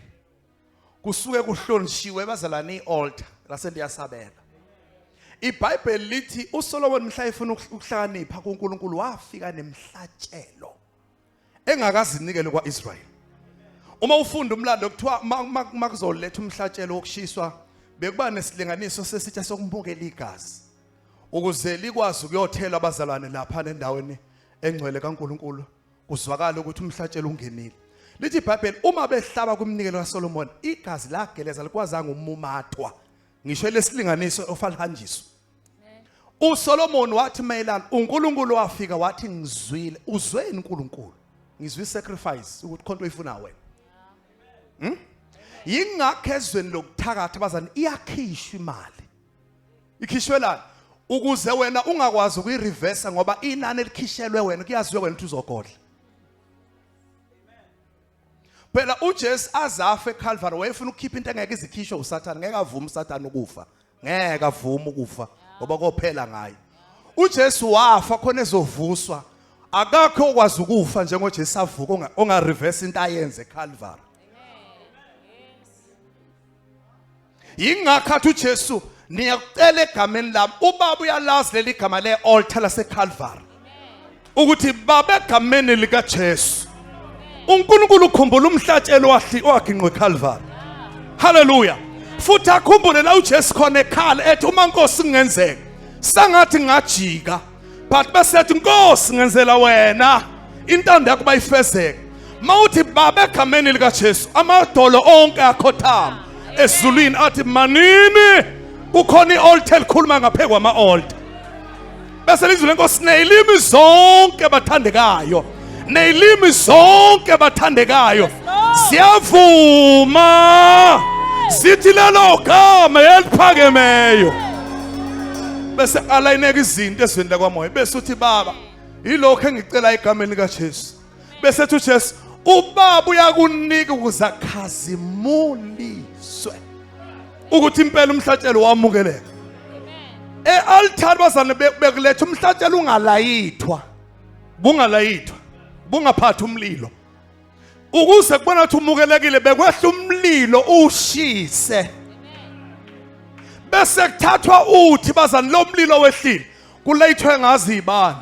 Kusuke kuhlonishiwe bazalwane ialtar lase liyasabela. IBhayibheli lithi uSolomon mhla efuna ukuhlakanipha kuNkulunkulu wafika nemhlatshelo engakazinikele kwaIsrael. Uma ufunda umlando kuthiwa makuzoletha umhlatshelo wokushiswa bekuba nesilinganiso sesitsha sokumukela igazi ukuze likwazi ukuyothela abazalwane lapha endaweni engcwele kaNkulunkulu kuzwakala ukuthi umhlatshelo ungenile. Lithi iBhayibheli uma behlaba kwiminikelo kaSolomon igazi lageleza likwazanga umumathwa ngisho lesilinganiso ofalihanjiswa. uSolomon wathi mayelana uNkulunkulu wafika wathi ngizwile uzweni uNkulunkulu ngizwe sacrifice ukuthi khonto oyifuna wena. Yingakho ezweni lokuthakatha bazani iyakhishwa imali. Ikhishwelani ukuze wena ungakwazi ukuyireverse ngoba inani elikhishelwe wena kuyaziwa wena ukuthi uzogodla. Phela uJesu azafe eCalvary wayefuna ukukhipha into engeke izikhishwe uSathane, ngeke avume uSathane ukufa. Ngeke avume ukufa ngoba kophela ngaye. uJesu wafa khona ezovuswa. Akakho okwazi ukufa njengoJesu avuka onga reverse into ayenze eCalvary. Yingakho athi uJesu niyakucela egameni lami ubaba uyalazi leli gama le-altar laseCalvary ukuthi baba egameni likaJesu uNkulunkulu ukhumbula umhlatshelo waginqwa eCalvary. Hallelujah. Futhi akhumbule la uJesu khona ekhala ethi uma Nkosi kungenzeka sangathi ngajika but bese ethi Nkosi ngenzela wena intando yakho bayifezeke. Mawuthi baba egameni likaJesu amadolo onke akhothama ezulwini athi manini kukhona ialtar elikhuluma ngaphe kwama altar. Bese lizwi lenkosi nezilimi zonke bathandekayo nezilimi zonke bathandekayo siyavuma sithi lelo gama eliphakemeyo bese alayineka izinto ezweni lakwamoya bese uthi baba yilokho engicela egameni likaJesu bese ethi uJesu ubaba uyakunika ukuze akhazimuliswe. Ukuthi impela umhlatshelo wamukeleka. E-altar bazane bekuletha umhlatshelo ungalayithwa. Bungalayithwa. Bungaphathi umlilo. Ukuze kubona ukuthi umukelekile bekwehla umlilo ushise. Bese kuthathwa uthi bazane lo mlilo wehlile kulayithwe ngazi ibani.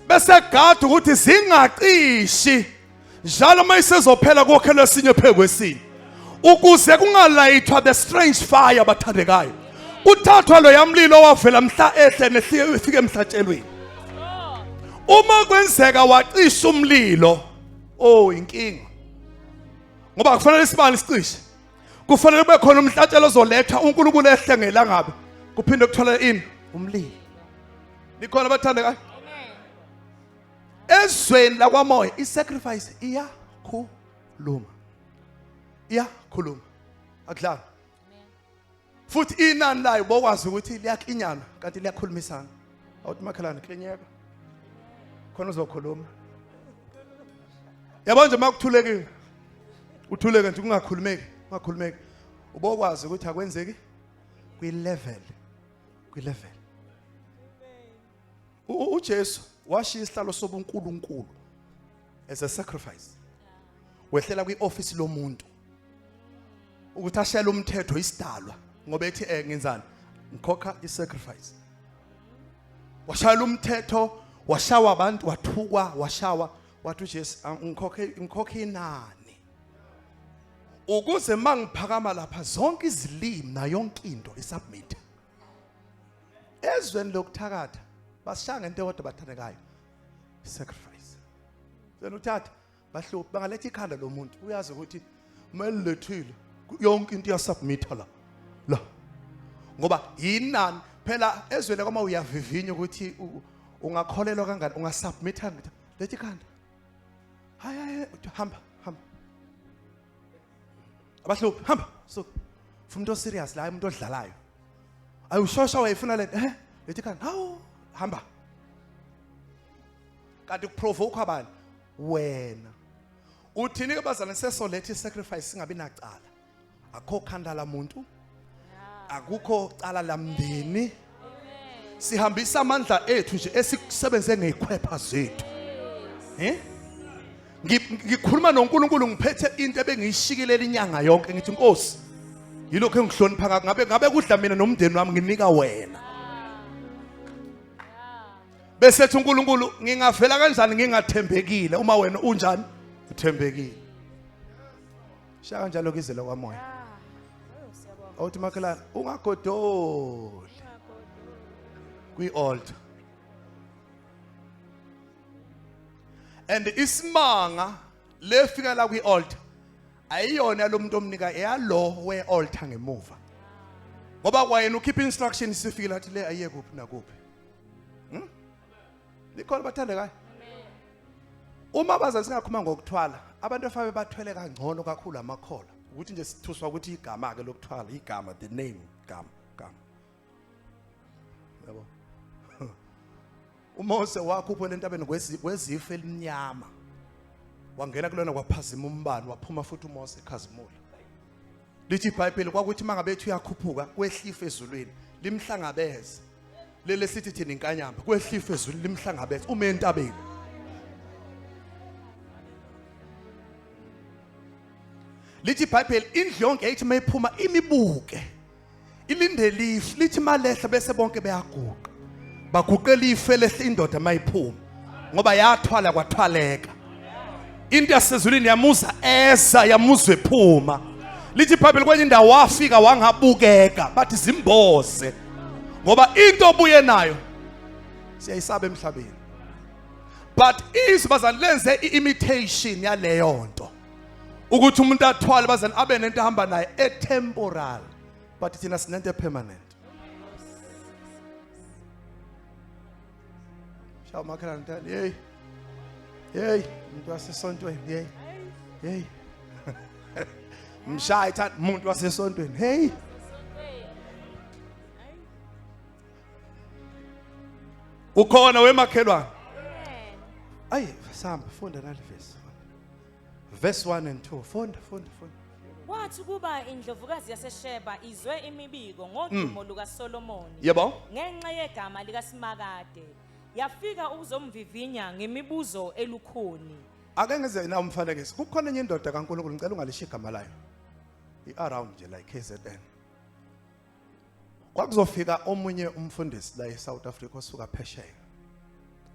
Bese gada ukuthi zingacishi njalo uma isezophela kokhelwe esinye phezu kwesinye ukuze kungalayithwa the strange fire bathandekayo kuthathwa lo yamlilo owavela mhla ehle nehlike efike emhlatshelweni uma kwenzeka wacisha umlilo oh inkinga ngoba kufanele isibani sicishe kufanele kube khona umhlatshelo ozolethwa uNkulunkulu ehle ngelangabe kuphinde kuthola ini umlilo nikhona bathandekayo ezweni lakwamoya i-sacrifice iyakhuluma iyakhuluma akudlali futhi inani layo bokwazi ukuthi liyaklinyana kanti liyakhulumisana awuthi makhelwane klinyeka khona uzokhuluma yabo nje makuthulekile uthuleke nje kungakhulumeki kungakhulumeki ubokwazi ukuthi akwenzeki kwi-level kwi-level uJesu washiya isihlalo sobuNkulunkulu as a sacrifice wehlela kwioffice lomuntu ukuthi ashele umthetho isidalwa ngoba ethi eh ngenzani ngikhokha isacrifice washayela umthetho washawa abantu wathukwa washawa wathi uJesu ngikhokhe ngikhokhe inani ukuze mangiphakama lapha zonke izilimi nayo yonke into isubmit ezweni lokuthakatha basishaya ngento eyodwa bathandekayo sacrifice then uthatha bahluphi bangaletha ikhanda lomuntu uyazi ukuthi melilethile yonke into iyasubmitha la la ngoba yinani phela ezweni kwama uyavivinya ukuthi ungakholelwa kangani ungasubmitha letha ikhanda hayi hayi hamba hamba abahluphi hamba suka funa umuntu oserious la umuntu odlalayo ayushosha wayefuna lento eh lethi khanda hawu hamba kanti kuprovoke abani wena uthini ke bazalwane sesoletha isacrifice singabi nacala akho khanda lamuntu akukho cala lamndeni sihambisa amandla ethu nje esikusebenze ngezikhwepha zethu eh ngikhuluma noNkulunkulu ngiphethe into ebengiyishikilela inyanga yonke ngithi Nkosi yilokho engihlonipha ngakho ngabe ngabe kudla mina nomndeni wami nginika wena bese ethi uNkulunkulu ngingavela kanjani ngingathembekile uma wena unjani uthembekile shaya kanjalo kizela kwamoya awuthi makhelwane ungagodoli kwi-altar and isimanga lefika la kwi-altar ayiyona lo muntu omnika eyalo we-altar ngemuva ngoba kwayena ukhipha instruction isifikile athi le ayiye kuphi nakuphi hmm? likhona bathandekayo uma abazali singakhuluma ngokuthwala abantu afabe bathwele kangcono kakhulu amakholwa ukuthi nje sithuswa ukuthi igama ke lokuthwala igama the name gama gama yabo uMose wakhuphela entabeni kwezifu elimnyama wangena kulona kwaphazima umbani waphuma futhi uMose ekhazimula lithi iBhayibheli kwakuthi mangabe ethi uyakhuphuka kwehlifa ezulwini limhlangabeze lele sithi thina inkanyamba kwehlifa ezulwini limhlangabeze ume entabeni lithi iBhayibheli indlu yonke yayithi mayiphuma imibuke ilinde lifu lithi malehla bese bonke beyaguqa baguqela ifu elehle indoda mayiphuma ngoba yathwala kwathwaleka into yasezulwini yamuza eza yamuzwa ephuma lithi iBhayibheli kwenye indawo wafika wangabukeka bathi zimboze ngoba into obuye nayo siyayisaba emhlabeni but izwi bazali lenze i-imitation yaleyo nto ukuthi umuntu athwale bazali abe nento ahamba naye e-temporal but thina sinento e-permanent shaw makhelwane ntana hey hey umuntu wasesontweni hey hey mshayi thatha umuntu wasesontweni hey ukhona wemakhelwane ayi sihamba funda nale verse verse 1 and 2 funda funda funda. Kwathi kuba indlovukazi yaseSheba izwe imibiko ngodumo lukaSolomoni ngenxa yegama likaSimakade, yafika ukuzomvivinya ngemibuzo elukhuni. Ake ngize na umfanekiso. Kukhona enye indoda kaNkulunkulu, ngicela ungalisho igama layo. I-around nje la KZN. Kwakuzofika omunye umfundisi la eSouth Africa osuka phesheya.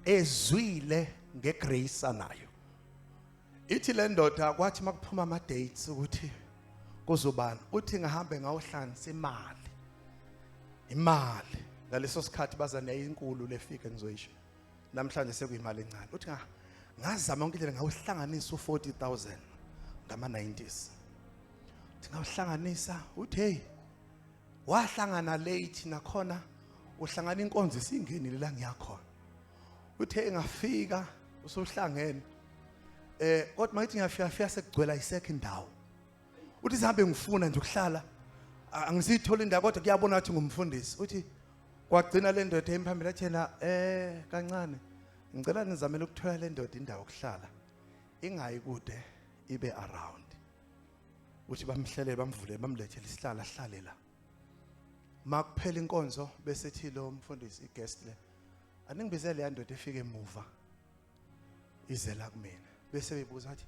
Ezwile ngegrace anayo. Ithi le ndoda kwathi makuphuma ama dates ukuthi kuzobani, uthi ngihambe ngawuhlanganisa imali. Imali ngaleso sikhathi bazane yayinkulu lefika ngizoyisho. Namhlanje sekuyimali encane. Uthi ngazama yonke indlela ngawuhlanganisa u40000 ngama 90s. Uthi ngawuhlanganisa, uthi hey, wahlangana late nakhona, uhlangana inkonzo isingenile la ngiyakhona. Uthe ngafika usuhlangene, kodwa mayithi ngiyafika fika sekugcwela isekho indawo. Uthi sihambe ngifuna nje ukuhlala, angisiyithola indawo, kodwa kuyabona ukuthi ngumfundisi. Uthi kwagcina le ndoda emphambili athena kancane, ngicela nizamele ukuthola le ndoda indawo yokuhlala, ingayi kude, ibe around. Uthi bamhlelele, bamvule, bamlethele isihlalo ahlale la. Makuphela inkonzo bese ethi lo mfundisi, iguest le, aningibizele ya ndoda efike emuva ize la kumina. Bese bebuza athi,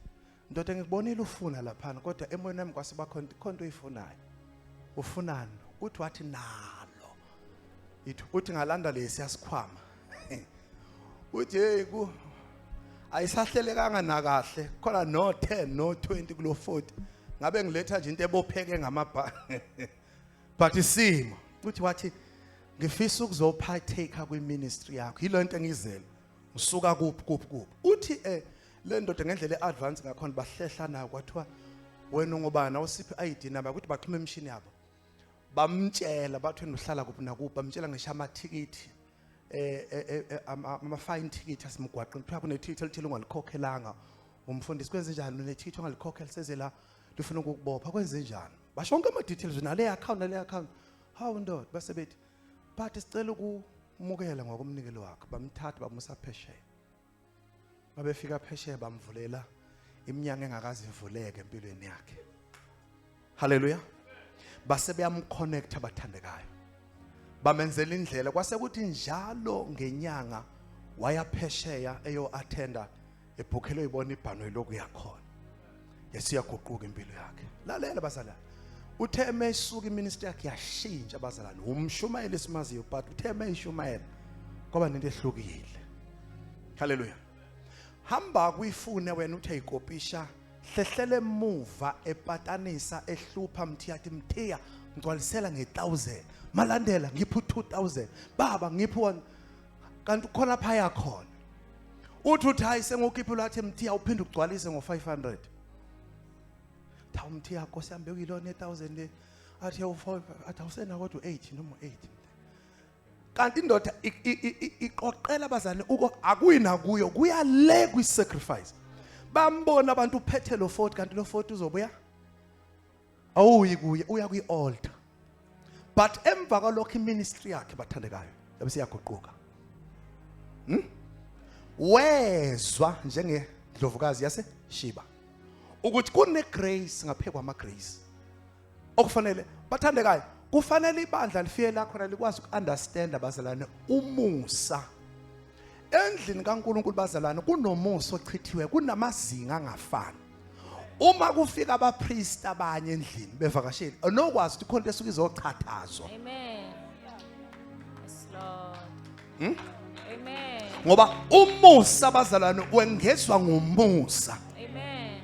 ndoda, ngikubonile ufuna laphana, kodwa emoyeni wami kwase bakhona khona into oyifunayo, ufunani? Uthi wathi nalo ithi, uthi ngalanda lesi yasikhwama. Uthi hey, ku ayisahlelekanga nakahle khona, no 10 no 20 kulo 40, ngabe ngiletha nje into ebopheke ngamabha, but isimo. Uthi wathi ngifisa ukuzopartake kwi-ministry yakho, yilo nto engizele, ngisuka kuphi kuphi kuphi. Uthi le ndoda ngendlela e-advance ngakhona bahlehla nayo, kwathiwa wena ungubani, awusiphi ID number, ukuthi baxhume emishini yabo, bamtshela bathi wena uhlala kuphi nakuphi, bamtshela ngisho amathikithi, ama fine ticket asemgwaqeni, kuthiwa kunethikithi elithile ungalikhokhelanga, umfundisi, kwenze njani unethikithi ongalikhokhela, seze la lifuna ukukubopha, kwenze njani? Basho onke ama-details nale account, nale account. Hawu ndoda, base bethi but sicela ukumukela ngokomnikelo wakho. Bamthatha bamusa phesheya. Babefika phesheya bamvulela iminyango engakaze ivuleke empilweni yakhe. Haleluya. Base beyamconnect abathandekayo, bamenzela indlela, kwase kuthi njalo ngenyanga waya phesheya eyo attenda, ebhukhele uyibona ibhanoyi lokuya khona, yesiyaguquka impilo yakhe. Lalela bazalwane, uthe emeyisuka iministry yakhe yashintsha. Bazalwane, umshumayeli esimaziyo, but uthe emeyishumayela kwaba nento ehlukile. Haleluya. Hamba kuyifune wena, uthe ayikopisha, hlehlele emuva epatanisa ehlupha Mthiya, athi Mthiya ngigcwalisela nge1000, Malandela ngipha u2000, baba ngipha 1, kanti ukhona phaya khona. Uthi hayi, sengukhiphela, athi Mthiya uphinde ugcwalise ngo500. Tha uMthiya, Nkosi yami, bekuyilona e1000 le. Athi u5, athi awusena kodwa u8 noma u8. Kanti indoda iqoqela abazali uko akuyina kuyo, kuya le kwi sacrifice. Bambona abantu uphethe lo 40, kanti lo 40 uzobuya awuyi kuye, uya kwi altar. But emva kwalokho iministry yakhe, bathandekayo, yabe siyaguquka. Wezwa njengendlovukazi yase Shiba ukuthi kune grace ngaphezu kwama grace okufanele, bathandekayo, kufanele ibandla lifike la khona likwazi ukunderstand, abazalwane, umusa endlini kaNkulunkulu. Bazalwane, kunomusa ochithiwe, kunamazinga angafani. Uma kufika abapriest abanye endlini bevakasheli, onokwazi ukuthi khona into esuke izochathazwa. Amen. Yes, Lord. Amen. Ngoba umusa, abazalwane, wengezwa ngomusa. Amen.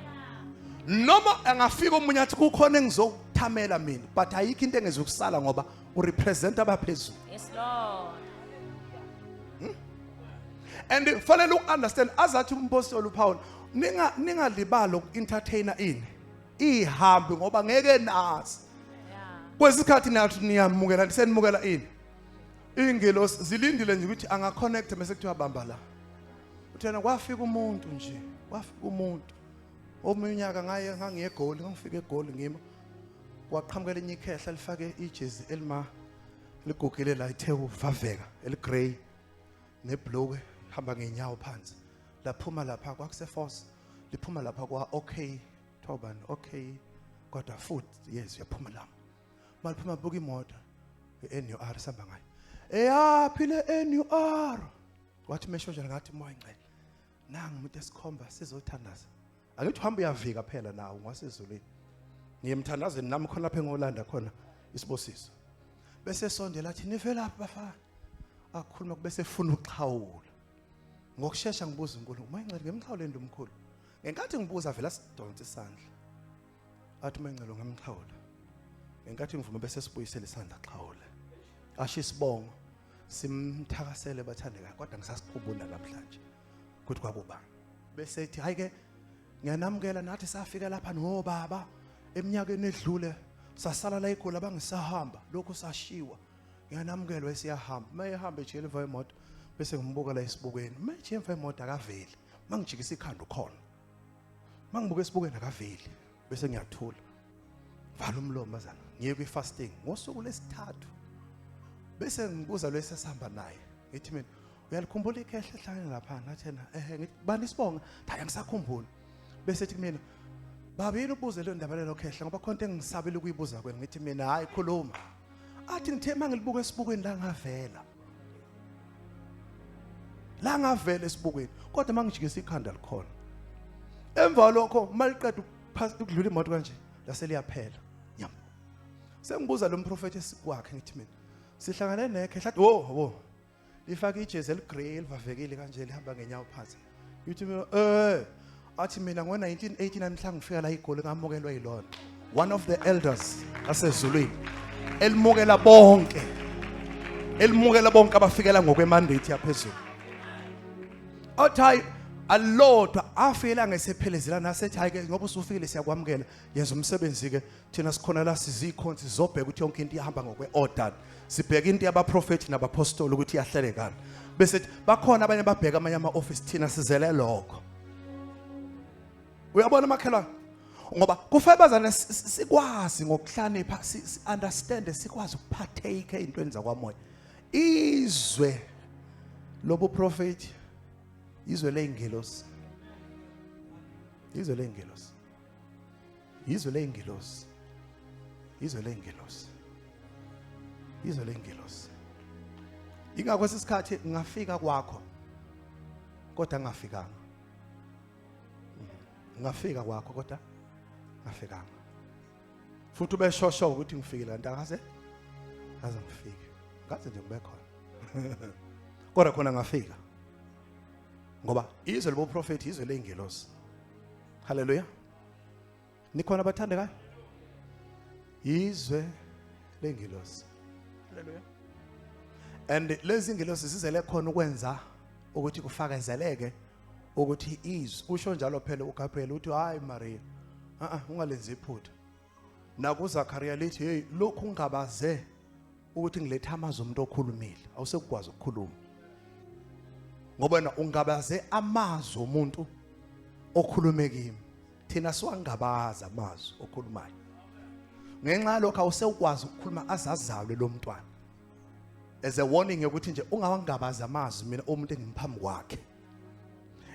Noma angafika omunye athi kukhona engizokuthamela mina, but ayikho into engezukusala ngoba urepresent abaphezulu. Yes, Lord. And fanele ukunderstand azathi umpostoli uPaul, ningalibali uku-entertaina ini ihambi, ngoba ngeke nazi kwesikhathi nathi niyamukela, senimukela ini ingelosi zilindile nje ukuthi angaconnect, bese kuthiwa bamba la. Uthena kwafika umuntu nje, kwafika umuntu omunye unyaka, ngaye ngangiye eGoli, ngangifika eGoli, ngima, kwaqhamukela enye ikhehla lifake ijezi elima ligugile la ithe uvaveka, eligrey nebhlukwe, hamba ngenyawo phansi, laphuma lapha kwakuse force, liphuma lapha kwa okay, thobani okay. Kodwa futhi yes uyaphuma lami. Maliphuma buka imoto i-NUR sihamba ngayo. Eyaphi le NUR? Wathi mesho njalo ngathi moya ngcele. Nangu umuntu esikhomba sizothandaza. Angithi uhamba uyavika phela nawo ngwasezulwini. Ngiyemthandazweni nami khona lapha engolanda khona isibusiso. Bese sondela athi nivelaphi bafana? Akhuluma kubese efuna ukuxhawula. Ngokushesha ngibuza uNkulunkulu, moya ngcele ngemxhawuleni lomkhulu. Ngenkathi ngibuza vela sidonsa isandla. Athi moya ngcele ngamxhawula. Ngenkathi ngivuma bese sibuyisela isandla xhawule. Asho isibongo simthakasele bathandekayo kodwa ngisasiqubula namhlanje ukuthi kwakubani. Bese ethi hayi ke ngiyanamukela nathi safika lapha nobaba eminyakeni edlule sasala la igula bangisahamba lokhu sashiwa ngiyanamukela esiyahamba uma ehamba ejikela emva kwemoto bese ngimbuka la esibukweni uma ejike emva kwemoto akaveli uma ngijikisa ikhanda ukhona uma ngibuka esibukweni akaveli bese ngiyathula vala umlomo bazana ngiye kwi-fasting ngosuku lesithathu bese ngibuza lo esesihamba naye ngithi mina uyalikhumbula ikhehle ehlangene lapha nathi yena ehe ngithi bani isibonga hayi angisakhumbuli bese ethi kumina baba yini ubuze leyo ndaba lelo khehle ngoba khona into engisabela ukuyibuza kwena ngithi mina hayi khuluma athi ngithe uma ngilibuka esibukweni la ngavela la ngavela esibukweni kodwa uma ngijikisa ikhanda likhona emva lokho uma liqeda ukudlula imoto kanje lase liyaphela nyam sengibuza lo mprofethi esikwakhe ngithi mina sihlangane nekhe hlathi wo wo lifake ijezi eligrey elivavekile kanje lihamba ngenyawo phansi ngithi mina eh athi mina ngo-1989 mhla ngifika la igoli ngamukelwa yilona one of the elders asezulwini elimukela bonke elimukela bonke abafikela ngokwemandate yaphezulu athi hayi alilodwa afika ngesephelezela nasethi hayi ke ngoba usufikile siyakwamukela yenza umsebenzi ke thina sikhona la sizikhonzi sizobheka ukuthi yonke into ihamba ngokwe-order sibheka into yabaprofethi nabapostoli ukuthi iyahlelekana bese bakhona abanye ababheka amanye ama-office thina sizele lokho uyabona makhelwane ngoba kufanele bazane sikwazi ngokuhlakanipha si-understand sikwazi ukuphatheke ey'ntweni zakwamoya izwe lobuprofethi izwe ley'ngelosi izwe ley'ngelosi Yizwe ley'ngelosi. Yizwe ley'ngelosi. Yizwe ley'ngelosi. Ingakho isikhathi ngafika kwakho kodwa ngafikanga. Ngafika kwakho kodwa ngafikanga. Futhi ubeshosho ukuthi ngifikile kanti akaze ngaze ngifike. Ngaze nje ngibe khona. Kodwa khona ngafika. Ngoba izwe lobuprofethi izwe ley'ngelosi. Hallelujah. Nikhona abathandekayo? Izwe lengilosi. Hallelujah. And lezi ngilosi zizele khona ukwenza ukuthi kufakazeleke ukuthi izwi usho njalo phela uGabriel uthi hayi Maria a a ungalenzi iphutha nakuZakaria lithi hey lokhu ungabaze ukuthi ngiletha amazwi omuntu okhulumile awusekukwazi ukukhuluma ngoba wena ungabaze amazwi omuntu okhulume kimi thina siwangabaza amazwi okhulumayo ngenxa yalokho awusewukwazi ukukhuluma azazalwe lo mntwana as a warning yokuthi nje ungawangabazi amazwi mina umuntu engimphambi kwakhe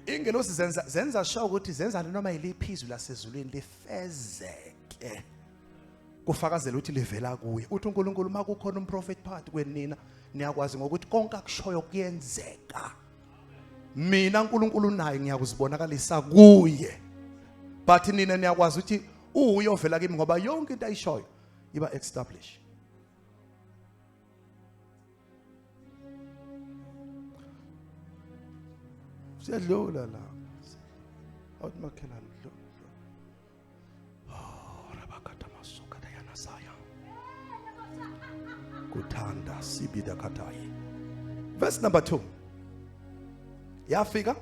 ingelosi zenza zenza sure ukuthi zenza noma yiliphi izwi lasezulwini lifezeke kufakazela ukuthi livela kuye uthi uNkulunkulu uma kukhona umprofeti phakathi kwenina niyakwazi ngokuthi konke akushoyo kuyenzeka mina uNkulunkulu naye ngiyakuzibonakalisa kuye but nina niyakwazi ukuthi uye ovela kimi ngoba yonke into ayishoyo iba establish siyadlula la awuthi makhelwane dlula Oh, rabakata masuka dayana saya. Kuthanda sibida katayi. Verse number 2. Yafika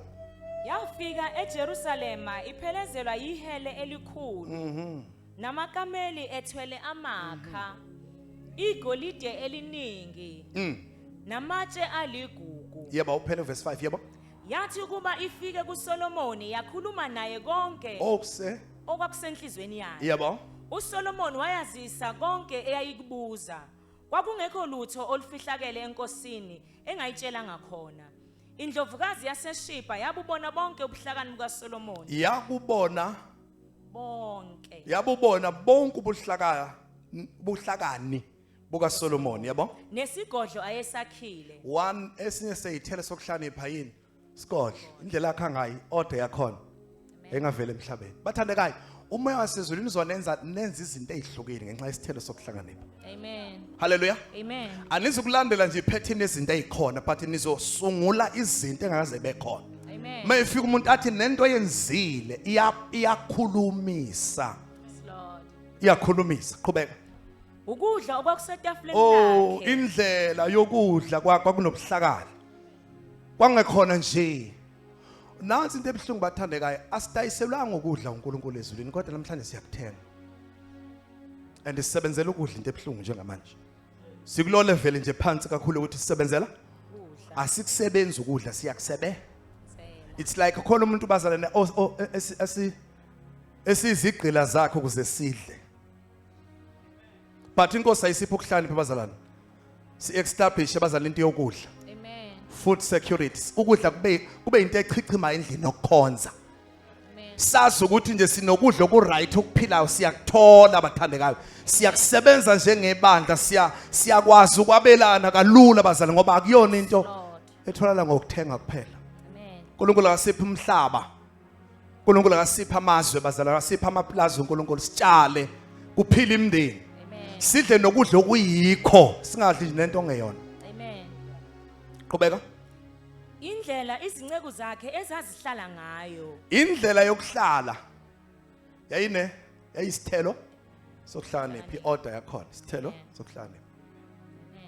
Yafika eJerusalema iphelezelwa yihele elikhulu. Namakameli ethwele amakha. Igolide eliningi. Namatshe aligugu. Yebo uphele verse 5 yebo. Yathi ukuba ifike kuSolomoni yakhuluma naye konke Okuse okwakusenhlizweni yayo. yebo. uSolomoni wayazisa konke eyayikubuza. Kwakungekho lutho olufihlakele enkosini engayitshela ngakhona. Indlovukazi yaseSheba yabubona bonke ubuhlakani bukaSolomoni. Yakubona Bonke. Yabubona bonke ubuhlaka buhlakani bukaSolomon, yabo. Nesigodlo ayesakhile. One esinye seyithele sokuhlanipha yini? Sigodlo. Indlela yakha ngayo, order yakhona. Engavela emhlabeni. Bathandekayo, umoya wasezulwini uzonenza nenze izinto ezihlukile ngenxa yesithelo sokuhlakanipha. Amen. Hallelujah. Amen. Anizukulandela nje iphethini yezinto ezikhona, but nizosungula izinto engakaze bekhona. Amen. Mayifika umuntu athi nento yenzile iyakhulumisa. Yes, Lord. Iyakhulumisa. Qhubeka. Ukudla okwakusetafuleni Oh, lakhe. Indlela yokudla kwakunobuhlakani. Kwangekhona nje. Nansi into ebuhlungu, bathandekayo, asitayiselwanga ukudla uNkulunkulu ezulwini, kodwa namhlanje siyakuthenga. And sisebenzela ukudla, into ebuhlungu njengamanje. Sikulo level nje phansi kakhulu ukuthi sisebenzela Ukudla. Asikusebenzi ukudla, siyakusebe. Sela. It's like khona umuntu, bazalwane, esizigqila zakhe ukuze sidle. But inkosi ayisipho ukuhlakanipha, bazalwane. Si-establish, abazalwane, into yokudla. Amen. Food security. Ukudla kube into echichima endlini yokukhonza. Amen. Sazi ukuthi nje sinokudla okuright okuphilayo, siyakuthola, bathandekayo. Siyakusebenza njengebandla, siyakwazi ukwabelana kalula, bazalwane, ngoba akuyona into Lord. etholakala ngokuthenga kuphela. Amen. uNkulunkulu akasiphi umhlaba. uNkulunkulu akasiphi amazwe, bazalwane, akasiphi amaplazi uNkulunkulu, sitshale kuphila imindeni. Amen. Sidle nokudla okuyikho, singadli nje nento ongeyona. Amen. Qhubeka. Indlela izinceku zakhe ezazihlala ngayo. Indlela yokuhlala yayine yayisithelo sokuhlakanipha, iorder yakhona, isithelo sokuhlakanipha.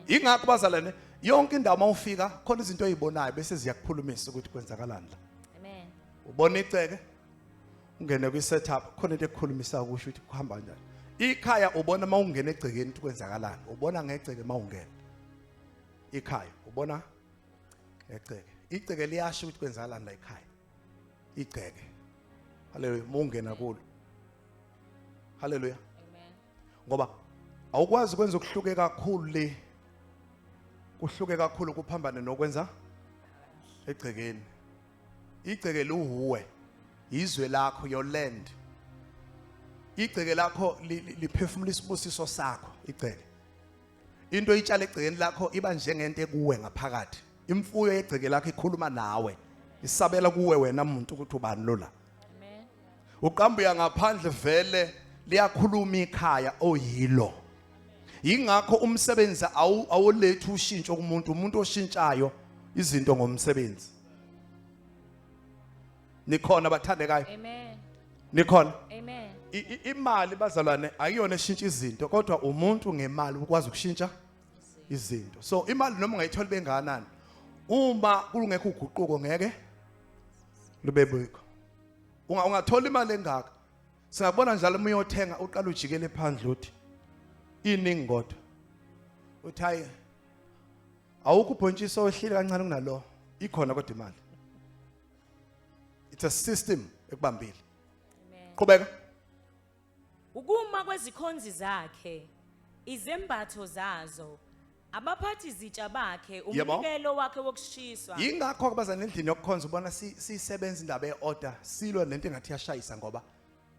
Ingakho, bazalwane, yonke indawo mawufika khona izinto oyibonayo bese ziyakukhulumisa ukuthi kwenzakalani la. Amen. Ubona iceke, ungene kwi setup, khona into ekukhulumisa kusho ukuthi kuhamba kanjani. Ikhaya ubona mawungena egcekeni ukuthi kwenzakalani, ubona ngegceke mawungena. Ikhaya ubona ngegceke. Igceke liyasho ukuthi kwenzakalani la ekhaya. Igceke. Haleluya, mawungena kulo. Haleluya. Amen. Ngoba awukwazi ukwenza okuhluke kakhulu le. Kuhluke kakhulu kuphambane nokwenza egcekeni. Igceke luhuwe. Izwe lakho, your land. Igceke lakho liphefumula isibusiso sakho, igceke. Into oyitshala egcekeni lakho iba njengento ekuwe ngaphakathi. Imfuyo yegceke lakho ikhuluma nawe. Isabela kuwe wena muntu ukuthi ubani lo la. Amen. Uqambuya ngaphandle, vele liyakhuluma ikhaya oyilo. Yingakho umsebenzi awulethi ushintsho kumuntu, umuntu oshintshayo izinto ngomsebenzi. Nikhona, bathandekayo? Amen. Nikhona? Amen. Imali, bazalwane, akuyona eshintsha izinto, kodwa umuntu ngemali ukwazi ukushintsha izinto. So imali noma ungayithola bengakanani, uma kungekho uguquko ngeke lube bikho. Ungathola imali engaka. Singabona njalo uma uyothenga uqala ujikele phandle uthi iningi, kodwa uthi hayi, awukho ubhontshisi owehlile kancane kunalo, ikhona kodwa imali. It's a system ekubambile. Amen. Qhubeka. Ukuma kwezikhonzi zakhe, izembatho zazo, abaphathi zitsha bakhe, umnikelo wakhe wokushiswa. Yingakho abazalwane endlini yokukhonza ubona sisebenza indaba ye-order, silwa nento engathi iyashayisa ngoba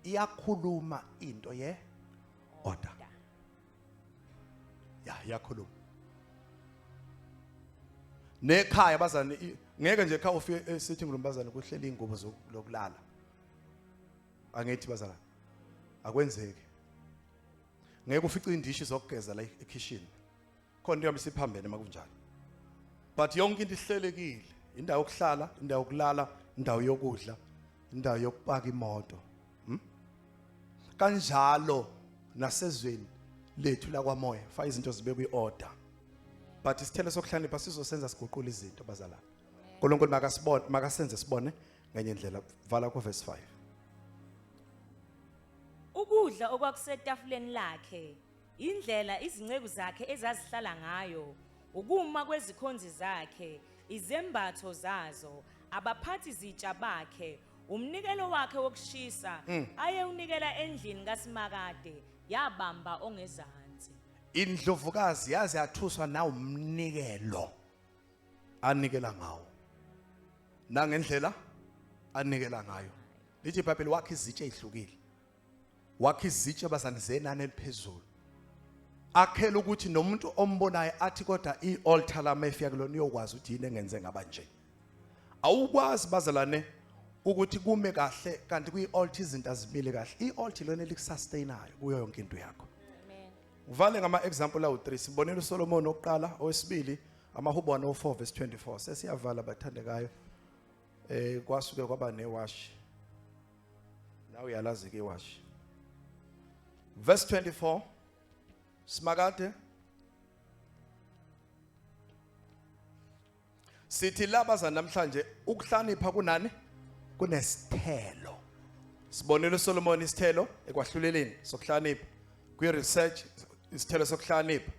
iyakhuluma into ye-order. Ya, iyakhuluma. Nekhaya, bazalwane, ngeke nje ekhaya ufike e-sitting room, bazalwane, kuhleli ingubo zokulala. Angithi, bazalwane, akwenzeki. Ngeke ufice indishi zokugeza la ekitchen. Khona into yami siphambene makunjalo. But yonke into ihlelekile. Indawo yokuhlala, indawo yokulala, indawo yokudla, indawo yokupaka imoto. Kanjalo nasezweni lethu lakwamoya, fa izinto zibe kwi-order. But isithelo sokuhlakanipha sizosenza siguqule izinto, bazalwane. uNkulunkulu makasibone, makasenze sibone ngenye indlela. Vala ku verse 5. Ukudla okwakusetafuleni lakhe, indlela izinceku zakhe ezazihlala ngayo, ukuma kwezikhonzi zakhe, izembatho zazo, abaphathi zitsha bakhe, umnikelo wakhe wokushisa ayewunikela endlini kaSimakade, yabamba ongezansi. Indlovukazi yaze yathuswa na umnikelo anikela ngawo. Nangendlela anikela ngayo. Lithi iBhayibheli wakhe izitsha ezihlukile. Wakhe izitsha bazane zenani eliphezulu. Akhela ukuthi nomuntu ombonayo athi kodwa ialtar lami efika kulona uyokwazi ukuthi yini engenze ngaba nje. Awukwazi bazalwane ukuthi kume kahle kanti kwi-altar izinto azimile kahle. I-altar lona elikusustainayo kuyo yonke into yakho. Uvale ngama example awu3 sibonile uSolomon oqala owesibili amahubo 104 verse 24 sesiyavala bathandekayo kwasuke kwaba newashi nawe uyalazi ke iwashi verse 24 simakade sithi labaza namhlanje ukuhlanipha kunani kunesithelo sibonile uSolomon isithelo ekwahluleleni sokuhlanipha kwi research isithelo sokuhlanipha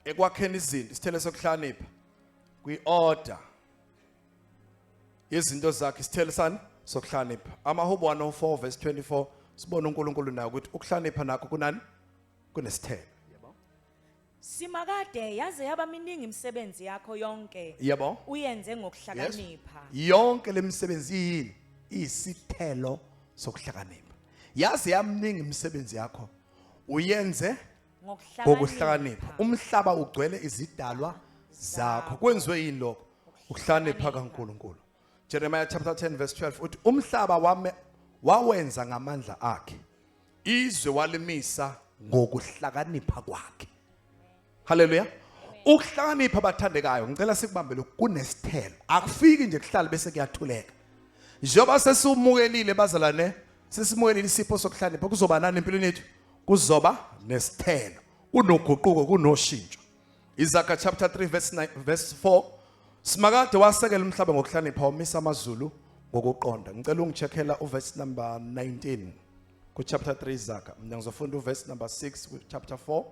ekwakheni izinto isithelo sokuhlanipha kwi order izinto zakhe isithelo sani sokuhlanipha amahubo 104 verse 24 sibona uNkulunkulu naye ukuthi ukuhlanipha nakho kunani kunesithelo. Yebo. Simakade yaze yaba miningi imisebenzi yakho yonke. Yebo. Uyenze ngokuhlakanipha. Yonke lemisebenzi yini? Isithelo sokuhlakanipha. Yaze yamningi imisebenzi yakho. Uyenze ngokuhlakanipha. Umhlaba ugcwele izidalwa zakho. Kwenziwe yini lokho? Ukuhlakanipha kaNkuluNkulu. Jeremiah chapter 10 verse 12 uthi umhlaba wame wawenza ngamandla akhe. Izwe walimisa ngokuhlakanipha kwakhe. Haleluya. Ukuhlakanipha bathandekayo ngicela sikubambe lokhu kunesithelo. Akufiki nje kuhlala bese kuyathuleka. Njengoba sesimukelile bazalwane, sesimukelile isipho sokuhlakanipha kuzoba nani empilweni yethu? Kuzoba nesithelo. Kunoguquko kunoshintsho. Isaka chapter 3 verse 9 verse 4 Simakade wasekela umhlaba ngokuhlakanipha wamisa amazulu ngokuqonda. Ngicela ungicheckela uverse number 19 ku chapter 3 Isaka. Mina ngizofunda uverse number 6 ku chapter 4.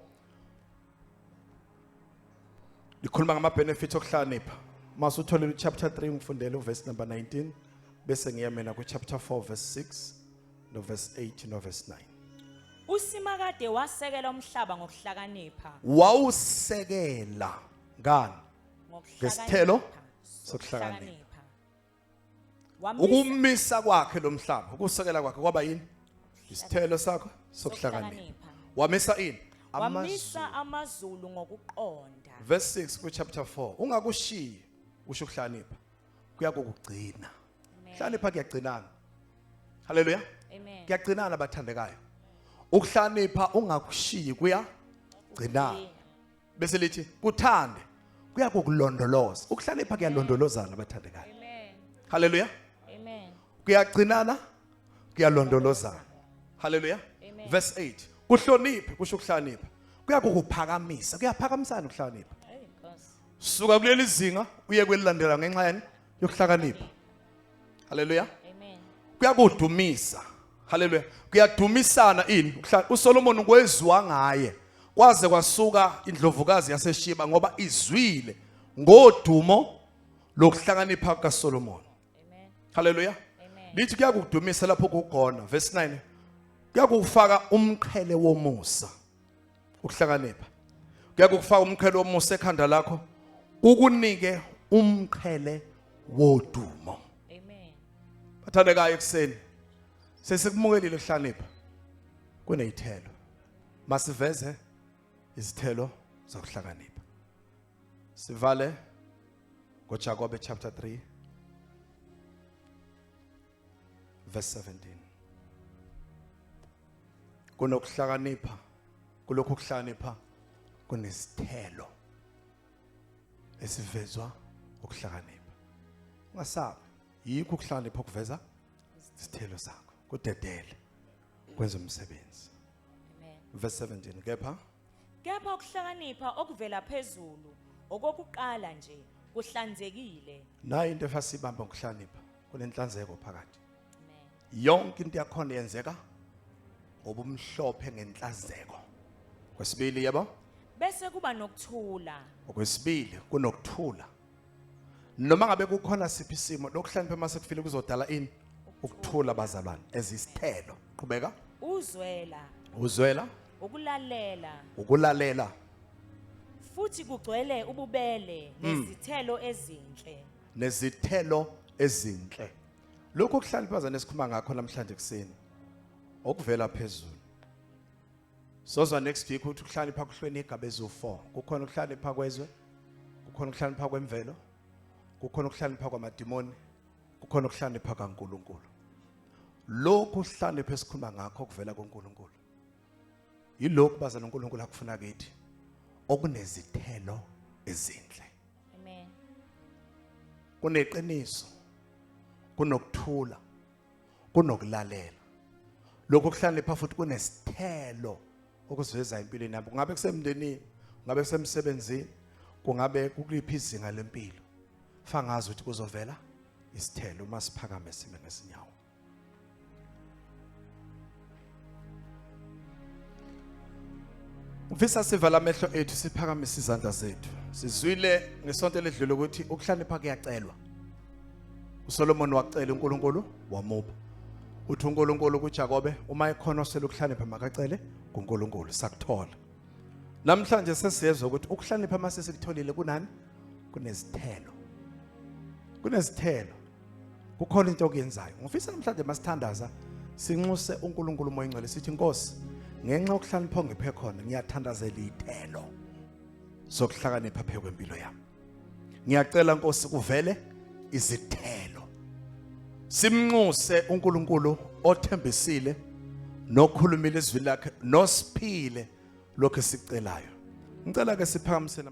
Likhuluma ngama benefits okuhlakanipha. Mase utholile chapter 3 ngifundele uverse number 19 bese ngiya mina ku chapter 4 verse 6 no verse 8 no verse 9. Usimakade wasekela umhlaba ngokuhlakanipha. Wawusekela ngani? Ngesithelo sokuhlakanipha. Ukumisa kwakhe lo mhlaba, ukusekela kwakhe kwaba yini? Isithelo sakho sokuhlakanipha. Wamisa ini? Wamisa amazulu ngokuqonda. Verse 6 ku chapter 4. Ungakushiyi usho ukuhlakanipha. Kuyakugcina. Hlakanipha kuyagcinana. Haleluya. Amen. Kuyagcinana bathandekayo. Ukuhlakanipha ungakushiyi kuyagcinana. Bese lithi kuthande kuyakukulondoloza. Ukuhlakanipha kuyalondolozana bathandekayo. Amen. Haleluya. Amen. Kuyagcinana kuyalondolozana. Haleluya. Verse 8. Kuhloniphe kusho ukuhlakanipha. Kuyakukuphakamisa, kuyaphakamisana ukuhlakanipha. Hey Nkosi. Suka kuleli zinga uye kwelilandela ngenxa yani yokuhlakanipha. Haleluya. Amen. Kuyakudumisa. Haleluya. Kuyadumisana ini uSolomon kwezwa ngaye kwaze kwasuka indlovukazi yaseShiba ngoba izwile ngodumo lokuhlakanipha kaSolomon. Amen. Haleluya. Amen. Lithi kuyakudumisa lapho kugona verse 9. Kuyakufaka umqhele womusa. Ukuhlakanipha. Kuyakufaka umqhele womusa ekhanda lakho ukunike umqhele wodumo. Amen. Bathandekayo ekuseni sesikumukelile ukuhlakanipha kunezithelo. Masiveze izithelo zokuhlakanipha. Sivale ngoJakobe chapter 3 verse 17. Kunokuhlakanipha kulokhu kuhlakanipha kunesithelo esivezwa ukuhlakanipha. Ungasabi, yikho ukuhlakanipha okuveza isithelo sakho, kudedele kwenza umsebenzi. Amen. Verse 17 kepha Kepha ukuhlakanipha okuvela phezulu okokuqala nje kuhlanzekile. Nayi into efasibamba ngokuhlakanipha kunenhlanzeko phakathi. Amen. Yonke into yakhona yenzeka ngobumhlophe ngenhlanzeko. Kwesibili yebo? Bese kuba nokuthula. Okwesibili kunokuthula. Noma ngabe kukhona siphi isimo lokuhlakanipha mase kufile kuzodala ini? Ukuthula bazalwane ezisithelo. Qhubeka. Uzwela. Uzwela. Ukulalela. Ukulalela. Futhi kugcwele ububele nezithelo ezinhle. Nezithelo ezinhle. Lokhu kuhlakanipha nesikhuluma ngakho namhlanje kuseni. Okuvela phezulu. Sozwa next week ukuthi ukuhlakanipha kuhlweni igaba eziwu4. Kukhona ukuhlakanipha kwezwe, kukhona ukuhlakanipha kwemvelo, kukhona ukuhlakanipha kwamadimoni, kukhona ukuhlakanipha kaNkuluNkulu. Lokhu ukuhlakanipha esikhuluma ngakho kuvela kuNkulunkulu. Yilokhu bazana uNkulunkulu akufuna kithi okunezithelo ezinhle. Amen. Kuneqiniso, kunokuthula, kunokulalela. Lokho kuhlakanipha futhi kunesithelo okuziveza empilweni yabo. Kungabe kusemndenini, kungabe kusemsebenzini, kungabe kukuliphi izinga lempilo. Fangazi ukuthi kuzovela isithelo uma siphakame sime ngezinyawo. Ngifisa sivala amehlo ethu siphakamise izandla zethu. Sizwile ngesonto eledlule ukuthi ukuhlakanipha kuyacelwa. uSolomon wacela uNkulunkulu wamupha. Uthi uNkulunkulu kuJakobe uma ekhona osele ukuhlakanipha makacele kuNkulunkulu sakuthola. Namhlanje sesiyezwa ukuthi ukuhlakanipha mase sikutholile kunani? Kunezithelo. Kunezithelo. Kukhona into okuyenzayo. Ngifisa namhlanje masithandaza sinxuse uNkulunkulu uMoya Ingcwele sithi Nkosi ngenxa yokuhlakanipha ongiphe khona ngiyathandazela izithelo zokuhlakanipha phezu kwempilo yami. Ngiyacela Nkosi kuvele izithelo. Simnxuse uNkulunkulu othembisile nokhulumile izwi lakhe nosiphile lokho esicelayo. Ngicela ke siphakamisele.